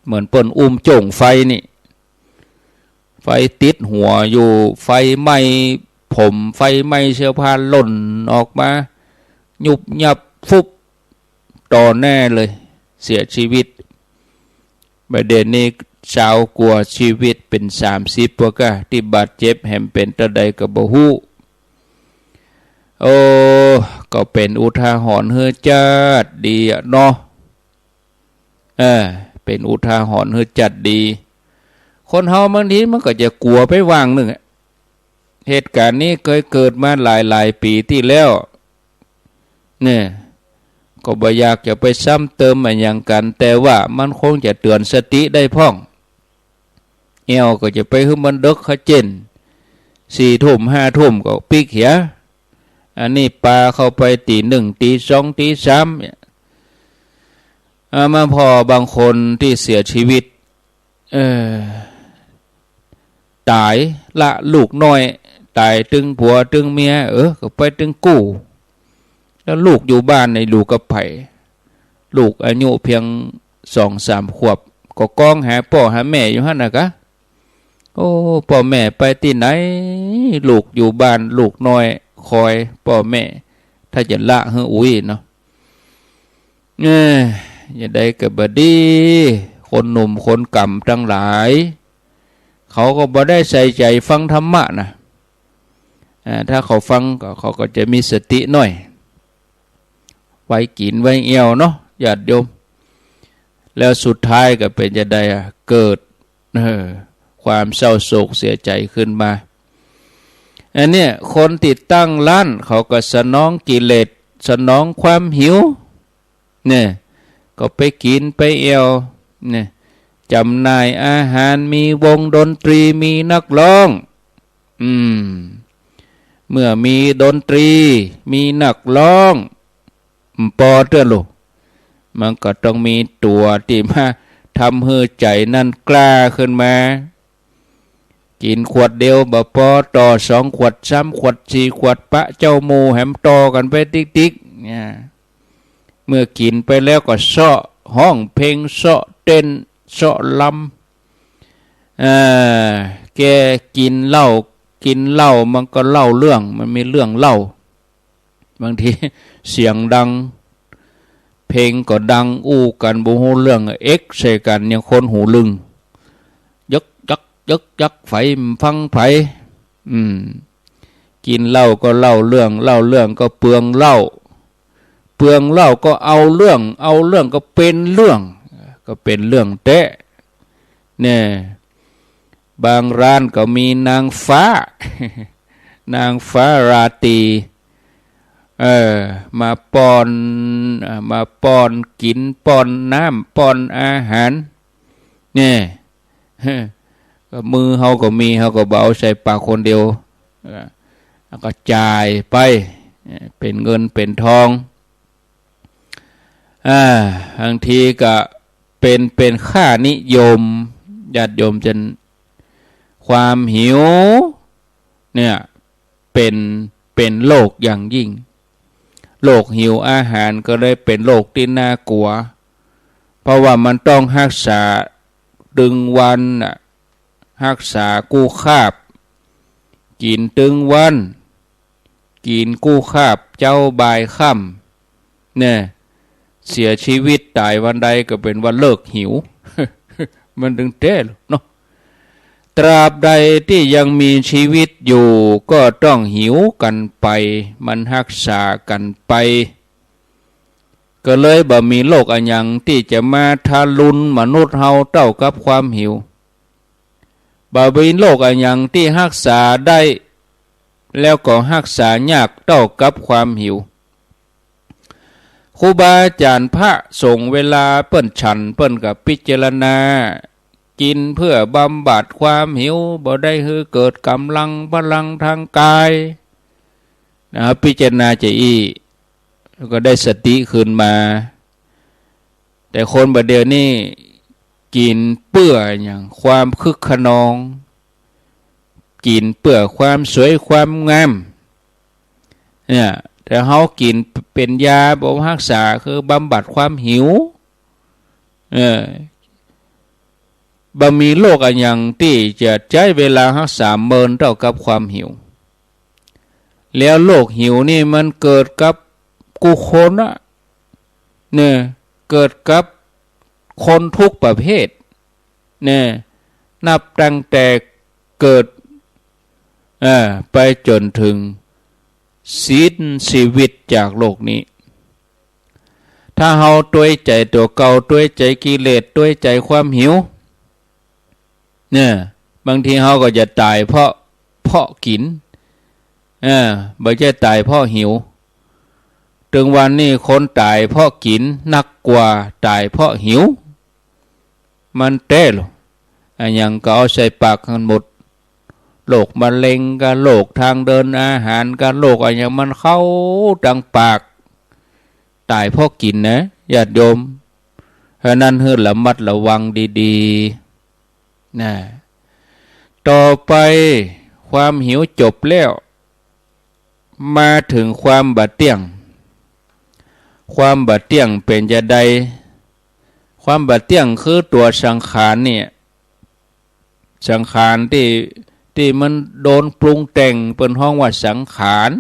เหมือนเปิ้นอุ้มโจ้งไฟนี่ ไฟติดหัวอยู่ ไฟไหม้ผม ไฟไหม้เสื้อผ้า หล่นออกมา ยุบยับ ฟุบ ต่อหน้าเลย เสียชีวิต บ่าเดี่ยวนี้ซาวกว่าชีวิต เป๋นสามสิบกว่าก้า ตี้บาดเจ็บแหมเป๋นตาใดก็บ่ฮู้ โอ้ ก็เป๋นอุทาหรณ์หื้อจ๊าดดีอะเนาะ เออ เป๋นอุทาหรณ์หื้อจ๊าดดี คนเฮาบางทีมันก็จะกั๋วไปว่างนึ่งอะ เหตุก๋ารณ์นี้เกยเกิดมาหลายๆ ปี๋ตี้แล้ว เนี่ย ก็บ่อยากจะไปซ้ำเติมอะหยังกั๋น แต่ว่ามันคงจะเตื๋อนสติได้พ่อง แอ่วก็จะไปหื้อมันเดิ็ก ขะเจ้น สี่ทุ่ม ห้าทุ่มก็ปิ๊กเหีย อันนี้ปาเข้าไปตี๋หนึ่ง ตี๋สอง ตี๋สาม เนี่ย อ่า มาผ่อบางคนตี้เสียชีวิต เออ ต๋ายละลูกน้อย ต๋ายตึงผัวตึงเมีย เออ ก็ไปตึงกู้ แล้วลูกอยู่บ้านนี่อยู่กับใผ ลูกอายุเพียงสองสามขวบ ก็ก้องหาป้อหาแม่อยู่หั้นน่ะกา โอ้ ป้อแม่ไปตี้ไหน ลูกอยู่บ้าน ลูกน้อยคอยป้อแม่ ถ้าจะละหื้ออุ๊ยเนาะ เอ้ย จะใดก็บ่ดี คนหนุ่มคนก่ำตังหลาย เขาก็บ่ได้ใส่ใจ๋ฟังธรรมะนะ อ่า ถ้าเขาฟังก็ เขาก็จะมีสติหน้อย ไว้กิ๋นไว้แอ่วเนาะ ญาติโยม แล้วสุดท้ายก็เป๋นจะใดอะ เกิด เออ ความเศร้าโศกเสียใจ๋ขึ้นมา อันเนี้ย คนตี้ตั้งร้าน เขาก็สนองกิเลส สนองความหิว เนี่ย ก็ไปกิ๋นไปแอ่ว เนี่ย จ๋ำหน่ายอาหาร มีวงดนตรี มีนักร้อง อืม เมื่อมีดนตรี มีนักร้อง บ่ปอเตื้อลูก มันก็ต้องมีตั๋วตี้มาทำหื้อใจ๋นั้นกล้าขึ้นมา กิ๋นขวดเดียวบ่ปอ ต่อสองขวด สามขวด สี่ขวด ปะเจ้าหมู่แหมต่อกั๋นไปติ๊กๆ เนี่ย เมื่อกิ๋นไปแล้วก็เซาะฮ้องเพลง เซาะเต้น เซาะรำ เอ่อ แกกิ๋นเหล้า กิ๋นเหล้ามันก็เล่าเรื่อง มันมีเรื่องเล่า บางทีเสียงดัง เพลงก็ดังอู้กั๋นบ่ฮู้เรื่อง เอ็กใส่กั๋นยังคนหูลึง ยึกยักยึกยัก ใผฟังใผ อืม กิ๋นเหล้าก็เล่าเรื่อง เล่าเรื่องก็เปลืองเหล้า เปลืองเหล้าก็เอาเรื่อง เอาเรื่องก็เป๋นเรื่อง ก็เป๋นเรื่องแต๊เนี่ย บางร้านก็มีนางฟ้า นางฟ้าราตรี เออ มาป้อน อ่า มาป้อนกิ๋น ป้อนน้ำ ป้อนอาหาร เนี่ย ก็มือเฮาก็มี เฮาก็บ่เอาใส่ปากคนเดียว เออ แล้วก็จ่ายไป เป๋นเงินเป๋นทอง อ่า บางทีก็เป๋น เป๋นค่านิยม ญาติโยมจ๋า ความหิว เนี่ย เป๋น เป๋นโรคอย่างยิ่ง โรคหิวอาหารก็เลยเป๋นโรคตี้น่ากลัว เพราะว่ามันต้องฮักษาตึงวันน่ะ ฮักษากู้คาบ กิ๋นตึงวัน กิ๋นกู้คาบเจ๊าบ่ายค่ำ เนี่ย เสียชีวิตต๋ายวันใดก็เป๋นว่าเลิกหิว มันตึงแต๊เนาะ ตราบใดตี้ยังมีชีวิตอยู่ก็ต้องหิวกั๋นไป มันฮักษากั๋นไป ก็เลยบ่มีโรคอะหยังตี้จะมาทารุณมนุษย์เฮาเต้ากับความหิว บ่มีโรคอะหยังตี้ฮักษาได้ แล้วก็ฮักษายากเต้ากับความหิว ครูบาอาจ๋ารย์พระสงฆ์เวลาเปิ้นฉัน เปิ้นก็พิจารณา กิ๋นเปื้อบำบัดความหิว บ่ได้หื้อเกิดก๋ำลังพลังตางก๋าย นะ พิจารณาจะอี้ แล้วก็ได้สติคืนมา แต่คนบ่าเดี่ยวนี้กิ๋นเปื้อหยัง ความคึกคะนอง กิ๋นเปื้อความสวยความงาม เนี่ย แต่เฮากิ๋นเป๋นยาบ่ฮักษา คือบำบัดความหิว เออ บ่มีโรคอะหยังตี้จะใจ๊เวลาฮักษาเมินเต้ากับความหิว แล้วโรคหิวนี่มันเกิดกับกู้คนอะ เนี่ย เกิดกับคนกู้ประเภท เนี่ย นับตั้งแต่เกิด เออ ไปจ๋นเถิงสิ้นชีวิตจากโลกนี้ ถ้าเฮาตวยใจ๋ตั๋วเก่า ตวยใจ๋กิเลส ตวยใจ๋ความหิว เนี่ย บางทีเฮาก็จะต๋ายเพราะ เพราะกิ๋น เออ บ่ใจ้ต๋ายเพราะหิว ตึงวันนี้คนต๋ายเพราะกิ๋นนักกว่าต๋ายเพราะหิว มันแต๊ลอ อะหยังก็เอาใส่ปากกั๋นหมด โรคมะเร็งก็ โรคตางเดินอาหารก็ โรคอะหยังมันเข้าตางปาก ต๋ายเพราะกิ๋นนะ ญาติโยม เพราะนั้นหื้อระมัดระวังดีๆ นะ ต่อไปความหิวจบแล้ว มาเถิงความบ่เตี้ยง ความบ่เตี้ยงเป๋นจาใด ความบ่เตี้ยงคือตั๋วสังขารเนี่ย สังขารตี้ ตี้มันโดนปรุงแต่ง เปิ้นฮ้องว่าสังขาร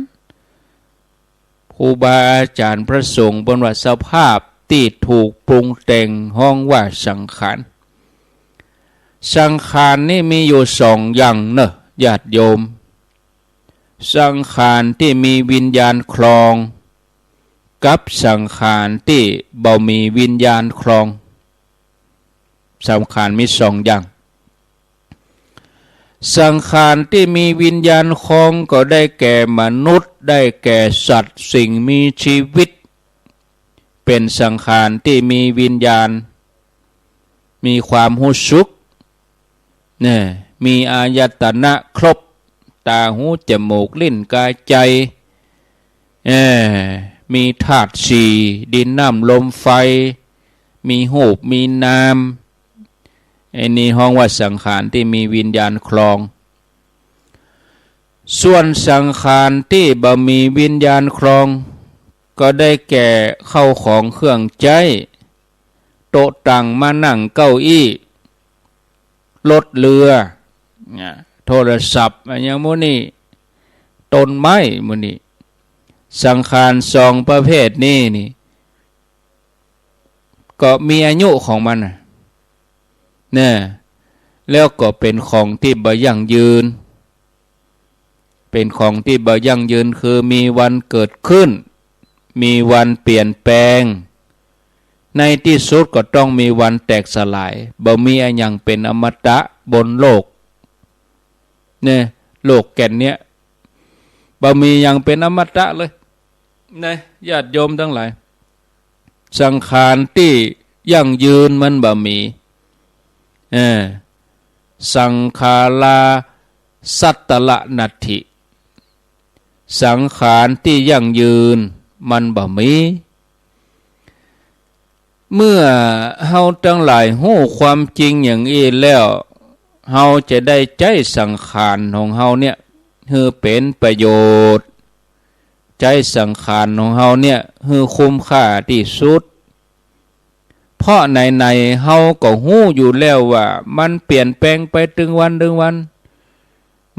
ครูบาอาจ๋ารย์พระสงฆ์เปิ้นว่าสภาพตี้ถูกปรุงแต่งฮ้องว่าสังขาร สังขารนี่มีอยู่สองอย่างเนาะ ญาติโยม สังขารตี้มีวิญญาณครอง กับสังขารตี้บ่มีวิญญาณครอง สังขารมีสองอย่าง สังขารตี้มีวิญญาณครองก็ได้แก่มนุษย์ ได้แก่สัตว์สิ่งมีชีวิต เป๋นสังขารตี้มีวิญญาณ มีความฮู้สึก เนี่ย มีอายตนะครบ ต๋า หู จ๋มูก ลิ้น ก๋าย ใจ๋ เออ มีธาตุสี่ ดิน น้ำ ลม ไฟ มีฮูป มีนาม อันนี้ฮ้องว่าสังขารตี้มีวิญญาณครอง ส่วนสังขารตี้บ่มีวิญญาณครอง ก็ได้แก่ข้าวของเครื่องใจ๊ โต๊ะตั๋ง ม้านั่ง เก้าอี้ รถเรือ เนี่ย โทรศัพท์ อะหยังหมู่นี้ ต้นไม้ หมู่นี้ สังขารสองประเภทนี้นี่ ก็มีอายุของมันน่ะ เนี่ย แล้วก็เป๋นของตี้บ่ยั่งยืน เป๋นของตี้บ่ยั่งยืน คือมีวันเกิดขึ้น มีวันเปลี่ยนแปลง ในตี้สุดก็ต้องมีวันแตกสลาย บ่มีอะหยังเป๋นอมตะบนโลก เนี่ย โลกแก่นเนี่ย บ่มีอะหยังเป๋นอมตะเลย นะ ญาติโยมตังหลาย สังขารตี้ยั่งยืนมันบ่มี เออ สังขารา สัตตะละนัตถิ สังขารตี้ยั่งยืนมันบ่มี เมื่อเฮาตังหลายฮู้ความจริงอย่างอี้แล้ว เฮาจะได้ใจ๊สังขารของเฮาเนี่ย หื้อเป๋นประโยชน์ ใจ๊สังขารของเฮาเนี่ย หื้อคุ้มค่าตี้สุด เพราะไหนๆ เฮาก็ฮู้อยู่แล้วว่า มันเปลี่ยนแปลงไปตึงวันตึงวัน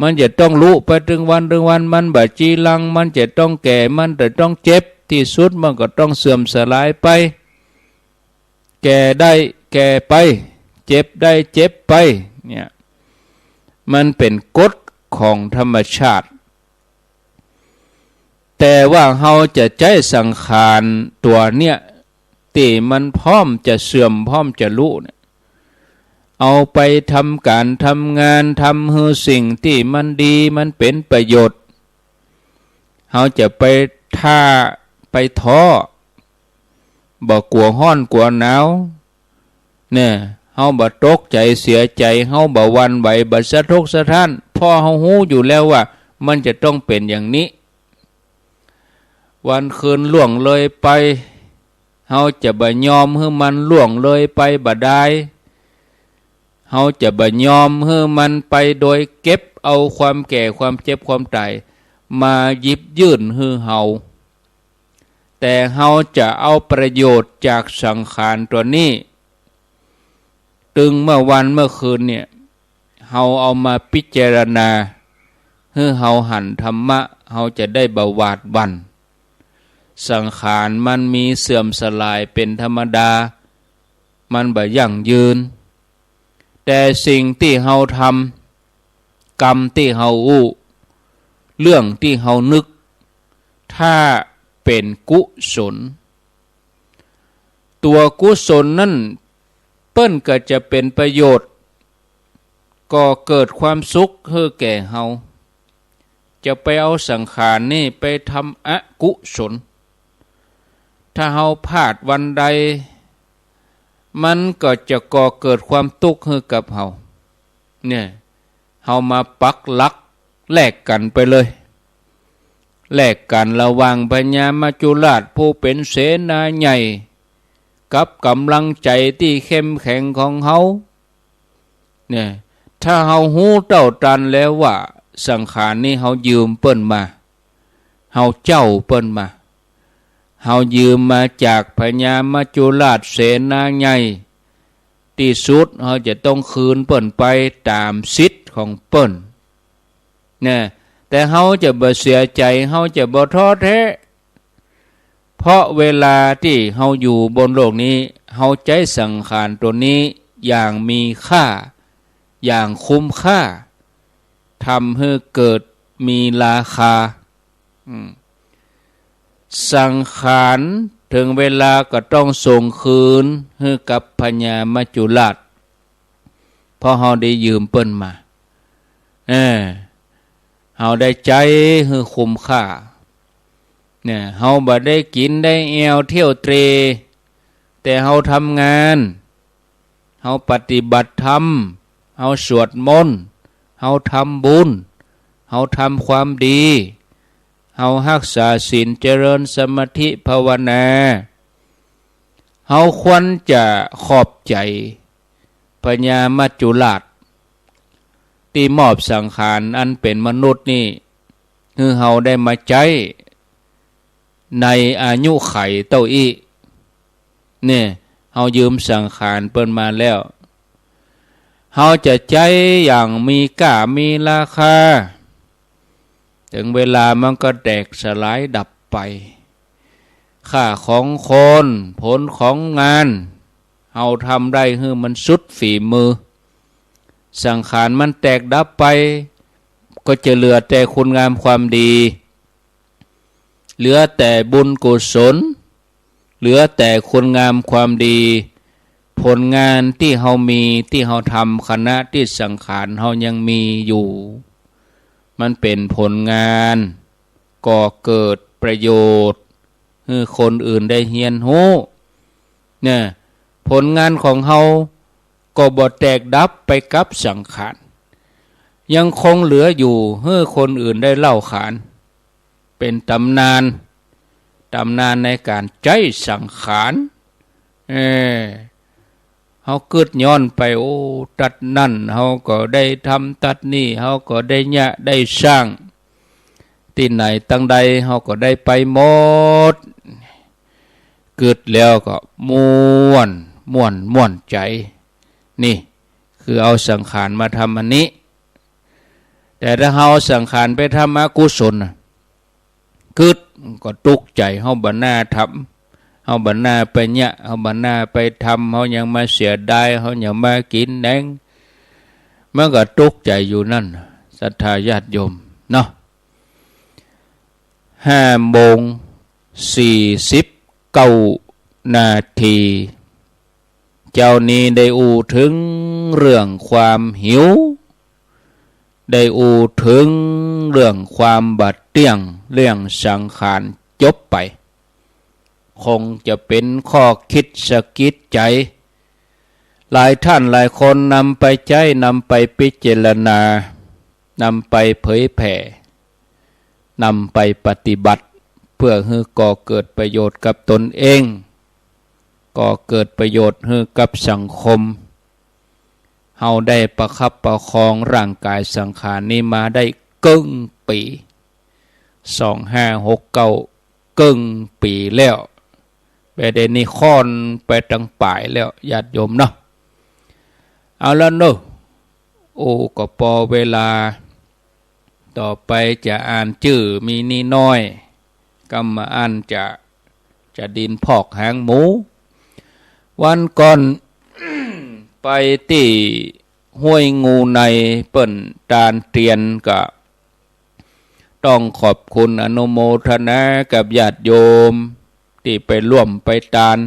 มันจะต้องลุไปตึงวันตึงวัน มันบ่จีรัง มันจะต้องแก่ มันจะต้องเจ็บ ตี้สุดมันก็ต้องเสื่อมสลายไป แก่ได้แก่ไป เจ็บได้เจ็บไป เนี่ย มันเป๋นกฎของธรรมชาติ แต่ว่าเฮาจะใจ๊สังขารตั๋วเนี่ย ตี้มันพร้อมจะเสื่อม พร้อมจะลุเนี่ย เอาไปทำก๋านทำงาน ทำหื้อสิ่งตี้มันดี มันเป๋นประโยชน์ เฮาจะไปถ้า ไปท้อ บ่กั๋วฮ้อนกั๋วหนาว เนี่ย เฮาบ่ตกใจ๋เสียใจ๋ เฮาบ่หวั่นไหว บ่สะทกสะท้าน เพราะเฮาฮู้อยู่แล้วว่า มันจะต้องเป๋นอย่างนี้ วันคืนล่วงเลยไป เฮาจะบ่ยอมหื้อมันล่วงเลยไปบ่ดาย เฮาจะบ่ยอมหื้อมันไปโดยเก็บเอาความแก่ ความเจ็บ ความต๋าย มาหยิบยื่นหื้อเฮา แต่เฮาจะเอาประโยชน์จากสังขารตั๋วนี้ ตึงเมื่อวันเมื่อคืนเนี่ย เฮาเอามาพิจารณา หื้อเฮาหันธรรมะ เฮาจะได้บ่หวาดหวั่น สังขารมันมีเสื่อมสลายเป๋นธรรมดา มันบ่ยั่งยืน แต่สิ่งตี้เฮาทำ กรรมตี้เฮาอู้ เรื่องตี้เฮานึก ถ้าเป๋นกุศล ตั๋วกุศลนั้น เปิ้นก็จะเป๋นประโยชน์ ก่อเกิดความสุขหื้อแก่เฮา จะไปเอาสังขารนี่ไปทำอกุศล ถ้าเฮาพลาดวันใด มันก็จะก่อเกิดความตุ๊กข์หื้อกับเฮา เนี่ย เฮามาปักหลักแลกกั๋นไปเลย แลกกั๋นระหว่างพญามัจจุราชผู้เป๋นเสนาใหญ่ กับก๋ำลังใจ๋ตี้เข้มแข็งของเฮา เนี่ย ถ้าเฮาฮู้เต้าตันแล้วว่าสังขารนี้เฮายืมเปิ้นมา เฮาเจ้าเปิ้นมา เฮายืมมาจากพญามัจจุราชเสนาใหญ่ ตี้สุดเฮาจะต้องคืนเปิ้นไปต๋ามสิทธิ์ของเปิ้น เนี่ย แต่เฮาจะบ่เสียใจ๋ เฮาจะบ่ท้อแท้ เพราะเวลาตี้เฮาอยู่บนโลกนี้ เฮาใจ๊สังขารตั๋วนี้อย่างมีค่า อย่างคุ้มค่า ทำหื้อเกิดมีราคา อืม สังขารเถิงเวลาก็ต้องส่งคืนหื้อกับพญามัจจุราช เพราะเฮาได้ยืมเปิ้นมา เออ เฮาได้ใจ๊หื้อคุ้มค่า เนี่ย เฮาบ่ได้กิ๋นได้แอ่วเที่ยวเตร่ แต่เฮาทำงาน เฮาปฏิบัติธรรม เฮาสวดมนต์ เฮาทำบุญ เฮาทำความดี เฮาฮักษาศีล เจริญสมาธิภาวนา เฮาควรจะขอบใจ๋พญามัจจุราช ตี้มอบสังขารอันเป๋นมนุษย์นี่ หื้อเฮาได้มาใจ๊ ในอายุขัยเต้าอี้ เนี่ย เฮายืมสังขารเปิ้นมาแล้ว เฮาจะใจ๊อย่างมีก้ามีราคา เถิงเวลามันก็แตกสลายดับไป ค่าของคน ผลของงาน เฮาทำได้หื้อมันสุดฝีมือ สังขารมันแตกดับไป ก็จะเหลือแต่คุณงามความดี เหลือแต่บุญกุศล เหลือแต่คุณงามความดี ผลงานตี้เฮามี ตี้เฮาทำ ขณะตี้สังขารเฮายังมีอยู่ มันเป๋นผลงาน ก่อเกิดประโยชน์ หื้อคนอื่นได้เฮียนฮู้ เนี่ย ผลงานของเฮาก็บ่แตกดับไปกับสังขาร ยังคงเหลืออยู่ หื้อคนอื่นได้เล่าขาน เป๋นตำนาน ตำนานในก๋านใจ๊สังขาร เออ เฮากึ๊ดย้อนไป โอ้ ตั๊ดนั่นเฮาก็ได้ทำ ตั๊ดนี่เฮาก็ได้เยียะได้สร้าง ตี้ไหนตังใดเฮาก็ได้ไปหมด กึ๊ดแล้วก็ม่วน ม่วน ม่วนใจ๋ นี่ คือเอาสังขารมาทำอันนี้ แต่ถ้าเฮาเอาสังขารไปทำอกุศลน่ะ กึ๊ดก็ตุ๊กใจ๋ เฮาบ่หน้าทำ เฮาบ่หน้าไปเยียะ เฮาบ่หน้าไปทำ เฮายังมาเสียดาย เฮายังมากิ๋นแหนง มันก็ตุ๊กใจ๋อยู่นั่น ศรัทธาญาติโยมเนาะ ห้าโมงสี่สิบเก้านาที เจ๊านี้ได้อู้เถิงเรื่องความหิว ได้อู้เถิงเรื่องความบ่เตี้ยง เรื่องสังขารจบไป คงจะเป๋นข้อคิดสะกิดใจ๋ หลายท่านหลายคนนำไปใจ๊ นำไปพิจารณา นำไปเผยแผ่ นำไปปฏิบัติ เพื่อหื้อก่อเกิดประโยชน์กับตนเอง ก่อเกิดประโยชน์หื้อกับสังคม เฮาได้ประคับประคองร่างก๋ายสังขารนี้มาได้เกิ่งปี๋ สองห้าหกเก้า เกิ่งปี๋แล้ว บ่าเดี่ยวนี้ค่อนไปตังป๋ายแล้ว ญาติโยมเนาะ เอาละเนาะ โอ้ ก็ปอเวลา ต่อไปจะอ่านจื้อมีนิน้อย กำมาอั้นจะ จะดินพอกหางหมู วันก่อน ไปตี้ห้วยงูใน เปิ้นตานเตียน ก็ต้องขอบคุณอนุโมทนากับญาติโยม ตี้ไปร่วมไปตาน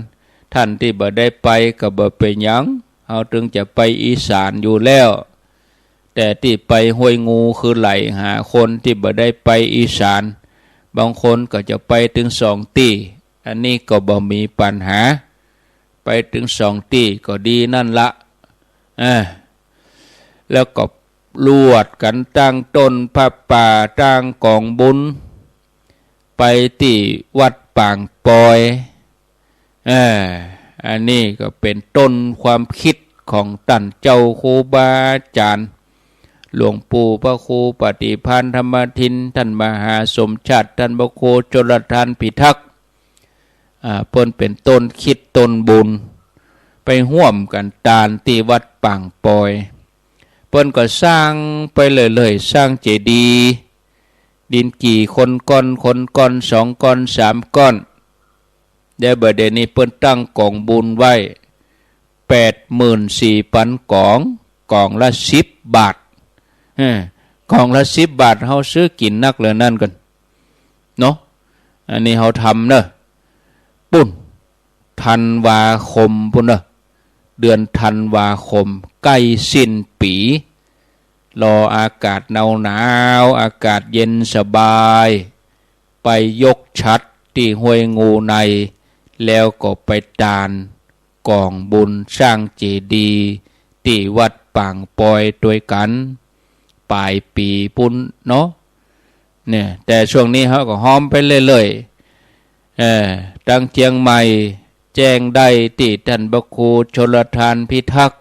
ท่านตี้บ่ได้ไปก็บ่เป๋นหยัง เฮาตึงจะไปอีสานอยู่แล้ว แต่ตี้ไปห้วยงูคือไหล่หาคนตี้บ่ได้ไปอีสาน บางคนก็จะไปเถิงสองตี้ อันนี้ก็บ่มีปัญหา ไปเถิงสองตี้ก็ดีนั่นละ อ่า แล้วก็ลวดกั๋นตั้งต้นผ้าป่า ตั้งก๋องบุญ ไปตี้วัดปางปอย เออ อันนี้ก็เป๋นต้นความคิดของต้านเจ้าครูบาอาจ๋ารย์ หลวงปู่พระครูปฏิภาณธรรมทิน ต้านมหาสมชาติ ต้านพระครูชลทานพิทักษ์ อ่า เปิ้นเป๋นต้นคิดต้นบุญ ไปฮ่วมกั๋นตานตี้วัดปางปอย เปิ้นก็สร้างไปเรื่อยๆ สร้างเจดีย์ ดินกี่คนก้อน คนก้อนสองก้อนสามก้อน แล้วบ่าเดี่ยวนี้เปิ้นตั้งก๋องบุญไว้ แปดหมื่นสี่ปันก๋อง ก๋องละสิบบาท เออ ก๋องละสิบบาท เฮาซื้อกิ๋นนักเหลือนั้นกั๋น เนาะ อันนี้เฮาทำเนาะ ปุ้น ธันวาคมปุ้นเนาะ เดือนธันวาคม ใก้สิ้นปี๋ รออากาศหนาวๆ อากาศเย็นสบาย ไปยกฉัตรตี้ห้วยงูใน แล้วก็ไปตานก๋องบุญสร้างเจดีย์ตี้วัดปางปอยตวยกั๋น ป๋ายปี๋ปุ้นเนาะ เนี่ย แต่ช่วงนี้เฮาก็ฮอมไปเรื่อยๆ เออ ตางเจียงใหม่แจ้งได้ตี้ต้านพระครูชลทานพิทักษ์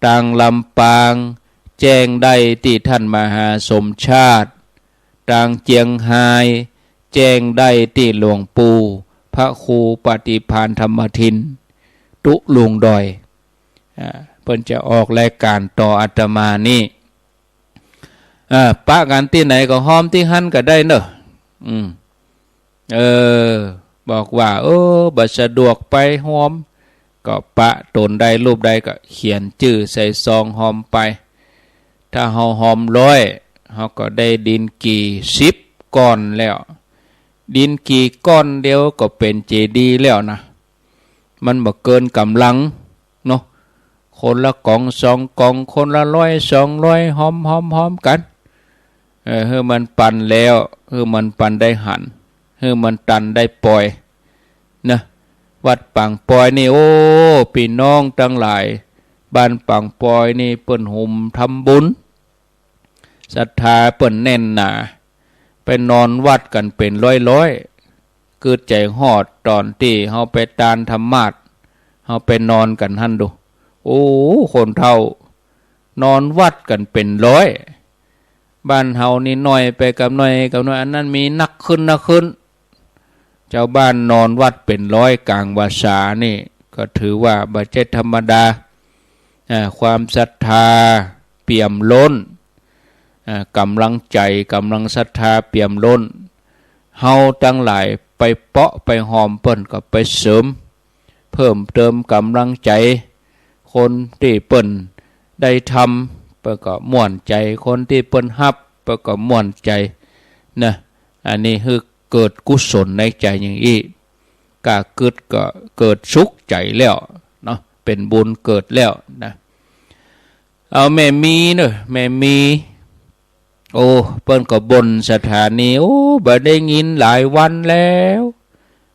ตางลำปางแจ้งได้ตี้ต้านมหาสมชาติ ตางเจียงฮายแจ้งได้ตี้หลวงปู่พระครูปฏิภาณธรรมทิน ตุ๊ลุงดอย อ่า เปิ้นจะออกรายก๋านต่ออาตมานี่ อ่า ปะกั๋นตี้ไหนก็ฮอมตี้หั้นก็ได้เนาะ อืม เออ บอกว่า เออ บ่สะดวกไปฮอม ก็ปะตนได้รูปใดก็เขียนจื้อใส่ซองฮอมไป ถ้าเฮาฮอมร้อย เฮาก็ได้ดินกี่สิบก้อนแล้ว ดินกี่ก้อนเดียวก็เป๋นเจดีย์แล้วนะ มันบ่เกินก๋ำลังเนาะ คนละก๋องสองก๋อง คนละร้อยสองร้อย ฮอมๆๆ กั๋น เออ หื้อมันปันแล้ว หื้อมันปันได้หัน หื้อมันตันได้ปอย นะ วัดปางปอยนี่ โอ้ ปี้น้องตังหลาย บ้านปางปอยนี่เปิ้นหุมทำบุญ ศรัทธาเปิ้นแน่นหนา ไปนอนวัดกั๋นเป๋นร้อยๆ กึ๊ดใจ๋ฮอดต๋อนตี้เฮาไปตานธรรมาสน์ เฮาไปนอนกั๋นหั้นดู โอ้ คนเฒ่า นอนวัดกั๋นเป๋นร้อย บ้านเฮานี่น้อยไปกำน้อยกำน้อย อันนั้นมีนักขึ้นนักขึ้น จาวบ้านนอนวัดเป๋นร้อยก๋างวาสานี่ ก็ถือว่าบ่ใจ้ธรรมดา อ่า ความศรัทธาเปี่ยมล้น อ่า ก๋ำลังใจ๋ ก๋ำลังศรัทธาเปี่ยมล้น เฮาตังหลายไปเปาะไปฮอมเปิ้นก็ไปเสริม เพิ่มเติมก๋ำลังใจ๋ คนตี้เปิ้นได้ทำ เปิ้นก็ม่วนใจ๋ คนตี้เปิ้นฮับ เปิ้นก็ม่วนใจ๋ นะ อันนี้หื้อเกิดกุศลในใจ๋อย่างอี้ ก้ากึ๊ดก็เกิดสุขใจ๋แล้วเนาะ เป๋นบุญเกิดแล้วนะ เอาแม่มีเนาะ แม่มี โอ้ เปิ้นก็บ่นศรัทธานี่ โอ้ บ่ได้ยินหลายวันแล้ว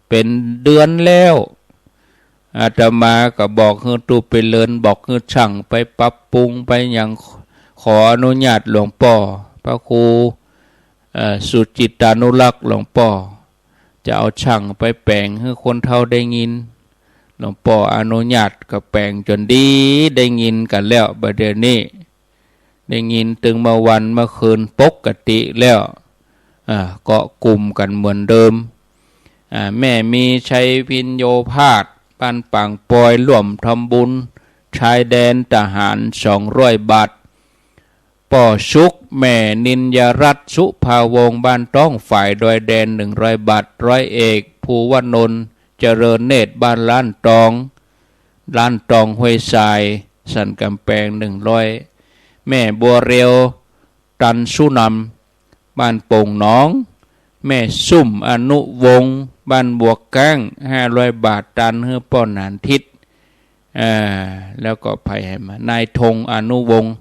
เป๋นเดือนแล้ว อาตมาก็บอกหื้อตุ๊ไปเลิน บอกหื้อช่างไปปรับปรุงไปหยัง ขออนุญาตหลวงป้อพระครู เอ่อ สุจิตตานุรักษ์ หลวงป้อจะเอาช่างไปแป๋งหื้อคนเฒ่าได้ยิน หลวงป้ออนุญาตก็แป๋งจ๋นดี ได้ยินกั๋นแล้ว บ่าเดี่ยวนี้ ได้ยินตึงเมื่อวันเมื่อคืนปกติแล้ว อ่า เกาะกุมกั๋นเหมือนเดิม อ่า แม่มีชัยภิญโญภาส บ้านปางปอย ร่วมทำบุญชายแดนทหาร สองร้อยบาท ป้อสุข แม่นินยรัตน์ สุภาวงศ์ บ้านต้องฝายดอยแดน หนึ่งร้อยบาท ร้อยเอก ภูวนนท์ เจริญเนตร บ้านล้านตอง ล้านตองห้วยทราย สันกำแปง หนึ่งร้อย แม่บัวเร็ว ตันสุนำ บ้านโป่งหนอง แม่ซุ่ม อนุวงศ์ บ้านบัวก้าง ห้าร้อยบาท ตันหื้อป้อหนานทิศ อ่า แล้วก็ใผมา นายธง อนุวงศ์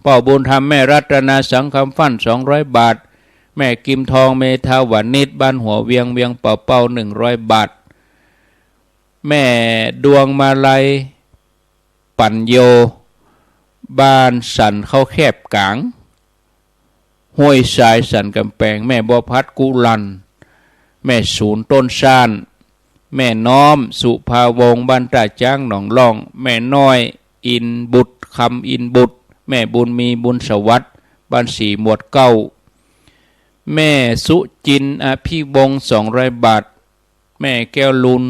ป้อบุญธรรม แม่รัตนา สังคำฟั่น สองร้อยบาท แม่กิมทอง เมธาวานิช บ้านหัวเวียง เวียงป่าเป้า หนึ่งร้อยบาท แม่ดวงมาลัย ปัญโย บ้านสันเข้าแคบก๋าง ห้วยทราย สันกำแปง แม่บัวพัด กุลัน แม่สูน ต้นซ่าน แม่น้อม สุภาวงศ์ บ้านต้าจ๊าง หนองล่อง แม่น้อย อินบุตร คำอินบุตร แม่บุญมี บุญสวัสดิ์ บ้านสีหมวดเก้า แม่สุจิน อภิวงศ์ สองร้อยบาท แม่แก้วลุน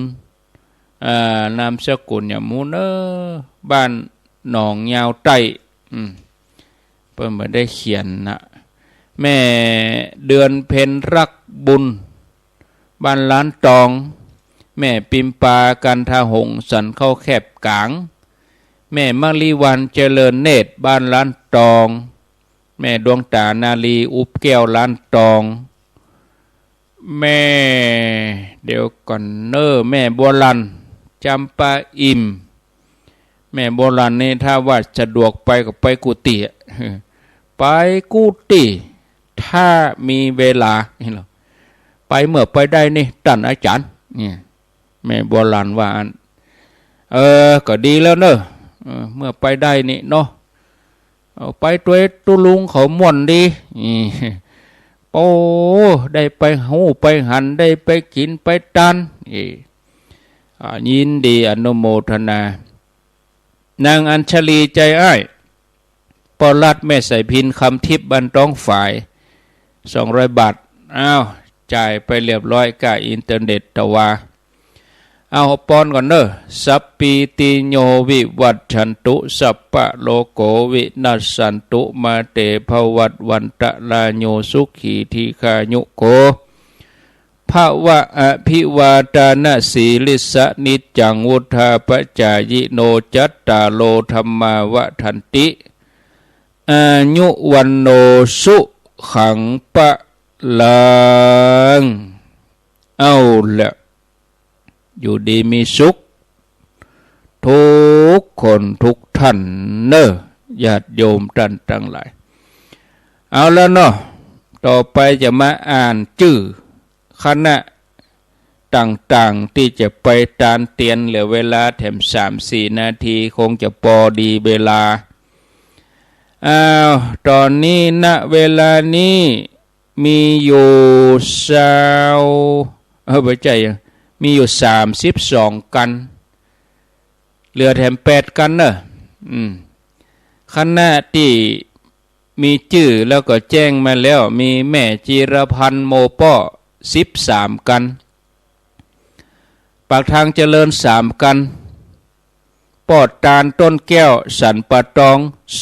อ่า นามสกุลหยังหมู่เน่อ บ้านหนองยาวใต้ อืม เปิ้นบ่ได้เขียนนะ แม่เดือนเพ็ญรักบุญ บ้านล้านตอง แม่ปิมปา กันทหงส์ สันเข้าแคบก๋าง แม่มะลิวัลย์ เจริญเนตร บ้านล้านตอง แม่ดวงต๋า นาลี อุบแก้ว ล้านตอง แม่ เดี๋ยวก่อนเน่อ แม่บัวลัน จำปาอิ่ม แม่บัวลันนี่ถ้าว่าสะดวกไปก็ไปกู้ตี้อะ ไปกู้ตี้ ถ้ามีเวลา นี่เหรอ ไปเมื่อไปได้นี่ ต้านอาจ๋ารย์ นี่ แม่บัวลันว่าอั้น เออ ก็ดีแล้วเน่อ เออ เมื่อไปได้นี่เนาะ เอาไปตวยตุ๊ลุงเขาม่วนดี นี่ โอ้ ได้ไปฮู้ไปหัน ได้ไปกิ๋นไปตาน นี่ อ่า ยินดีอนุโมทนา นางอัญชลี ใจอ้าย ป้อรัฐ แม่สายพิณ คำทิพย์ บ้านต้องฝาย สองร้อยบาท อ้าว จ่ายไปเรียบร้อยก้าอินเทอร์เน็ตตะวา เอาปอนก่อนเน่อ สัพพีติโยวิวัชชันตุ สัพพะโรโควินัสสันตุ มาเตภวัตวันตะราโย สุขีทีฆายุโข ภะวะ อะภิวาทานะสีลิสสะ นิจจัง วุฑฒาปะจายิโน จัตตาโร ธัมมา วัฑฒันติ อายุ วัณโณ สุขัง พะลัง เอาละ อยู่ดีมีสุข ทุกคนทุกท่านเน่อ ญาติโยมต้านตังหลาย เอาละเนาะ ต่อไปจะมาอ่านจื้อคณะต่างๆ ตี้จะไปตานเตียน เหลือเวลาแถมสามสี่นาที คงจะปอดีเวลา อ้าว ต๋อนนี้ ณ เวลานี้ มีอยู่ซาว เออ บ่ใจ้ มีอยู่สามสิบสองกัณฑ์ เหลือแถมแปดกัณฑ์เน่อ อืม คณะตี้มีจื้อแล้วก็แจ้งมาแล้ว มีแม่จีรพันธ์ โมป้อ สิบสามกัณฑ์ ปากทางเจริญ สามกัณฑ์ ป้อตาล ต้นแก้ว สันป่าตอง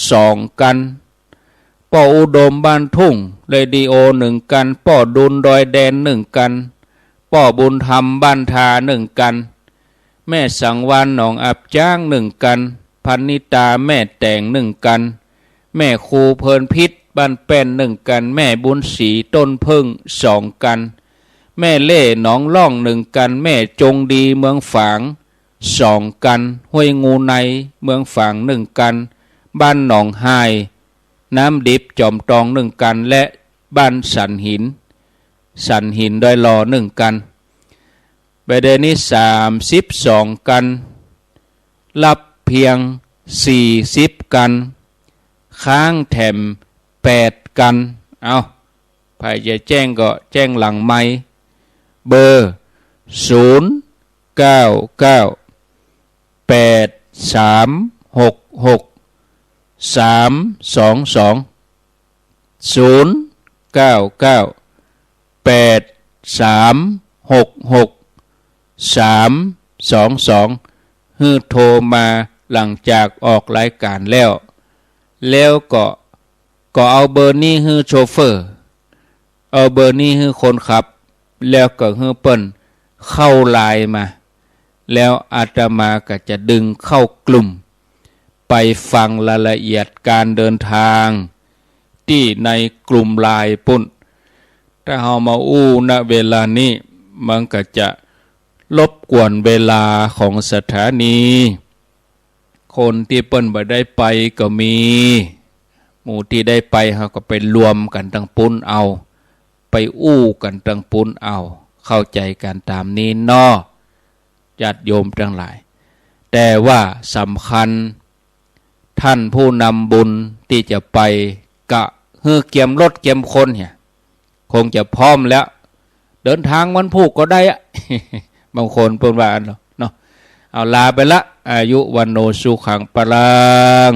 สองกัณฑ์ ป้ออุดม บ้านทุ่ง เรดิโอ หนึ่งกัณฑ์ ป้อดุล ดอยแดน หนึ่งกัณฑ์ ป้อบุญธรรม บ้านทา หนึ่งกัณฑ์ แม่สังวาล หนองอับจ๊าง หนึ่งกัณฑ์ พนิตา แม่แตง หนึ่งกัณฑ์ แม่ครู เพลินพิษ บ้านแป้น หนึ่งกัณฑ์ แม่บุญศรี ต้นเพิ่ง สองกัณฑ์ แม่เล่ หนองล่อง หนึ่งกัณฑ์ แม่จงดี เมืองฝาง สองกัณฑ์ ห้วยงูใน เมืองฝาง หนึ่งกัณฑ์ บ้านหนองฮาย น้ำดิบ จอมตอง หนึ่งกัณฑ์ และบ้านสันหิน สันหิน ดอยหล่อ หนึ่งกัณฑ์ บ่าเดี่ยวนี้ สามสิบสองกัณฑ์ ฮับเพียง สี่สิบกัณฑ์ ค้างแถม แปดกัณฑ์ เอา ใผจะแจ้งก็แจ้งหลังไมค์ เบอร์ ศูนย์ เก้า เก้า แปด สาม หก หก สาม สอง สอง ศูนย์ เก้า เก้า แปด สาม หก หก สาม สอง สอง หื้อโทรมาหลังจากออกรายก๋านแล้ว แล้วก็ ก็เอาเบอร์นี้หื้อโชเฟอร์ เอาเบอร์นี้หื้อคนขับ แล้วก็หื้อเปิ้นเข้าไลน์มา แล้วอาตมาก็จะดึงเข้ากลุ่ม ไปฟังรายละเอียดก๋านเดินตาง ตี้ในกลุ่มไลน์ปุ้น ถ้าเฮามาอู้ ณ เวลานี้ มันก็จะรบกวนเวลาของสถานี คนตี้เปิ้นบ่ได้ไปก็มี หมู่ตี้ได้ไปเฮาก็ไปรวมกั๋นตางปุ้นเอา ไปอู้กั๋นตางปุ้นเอา เข้าใจ๋กั๋นต๋ามนี้เนาะ ญาติโยมตังหลาย แต่ว่าสำคัญ ต้านผู้นำบุญตี้จะไป กะหื้อเกียมรถเกียมคนเหีย คงจะพร้อมแล้ว เดินตางวันพูกก็ได้อะ บางคนเปิ้นว่าอั้นเนาะ เอาลาไปละ อายุ วัณโณ สุขัง พะลัง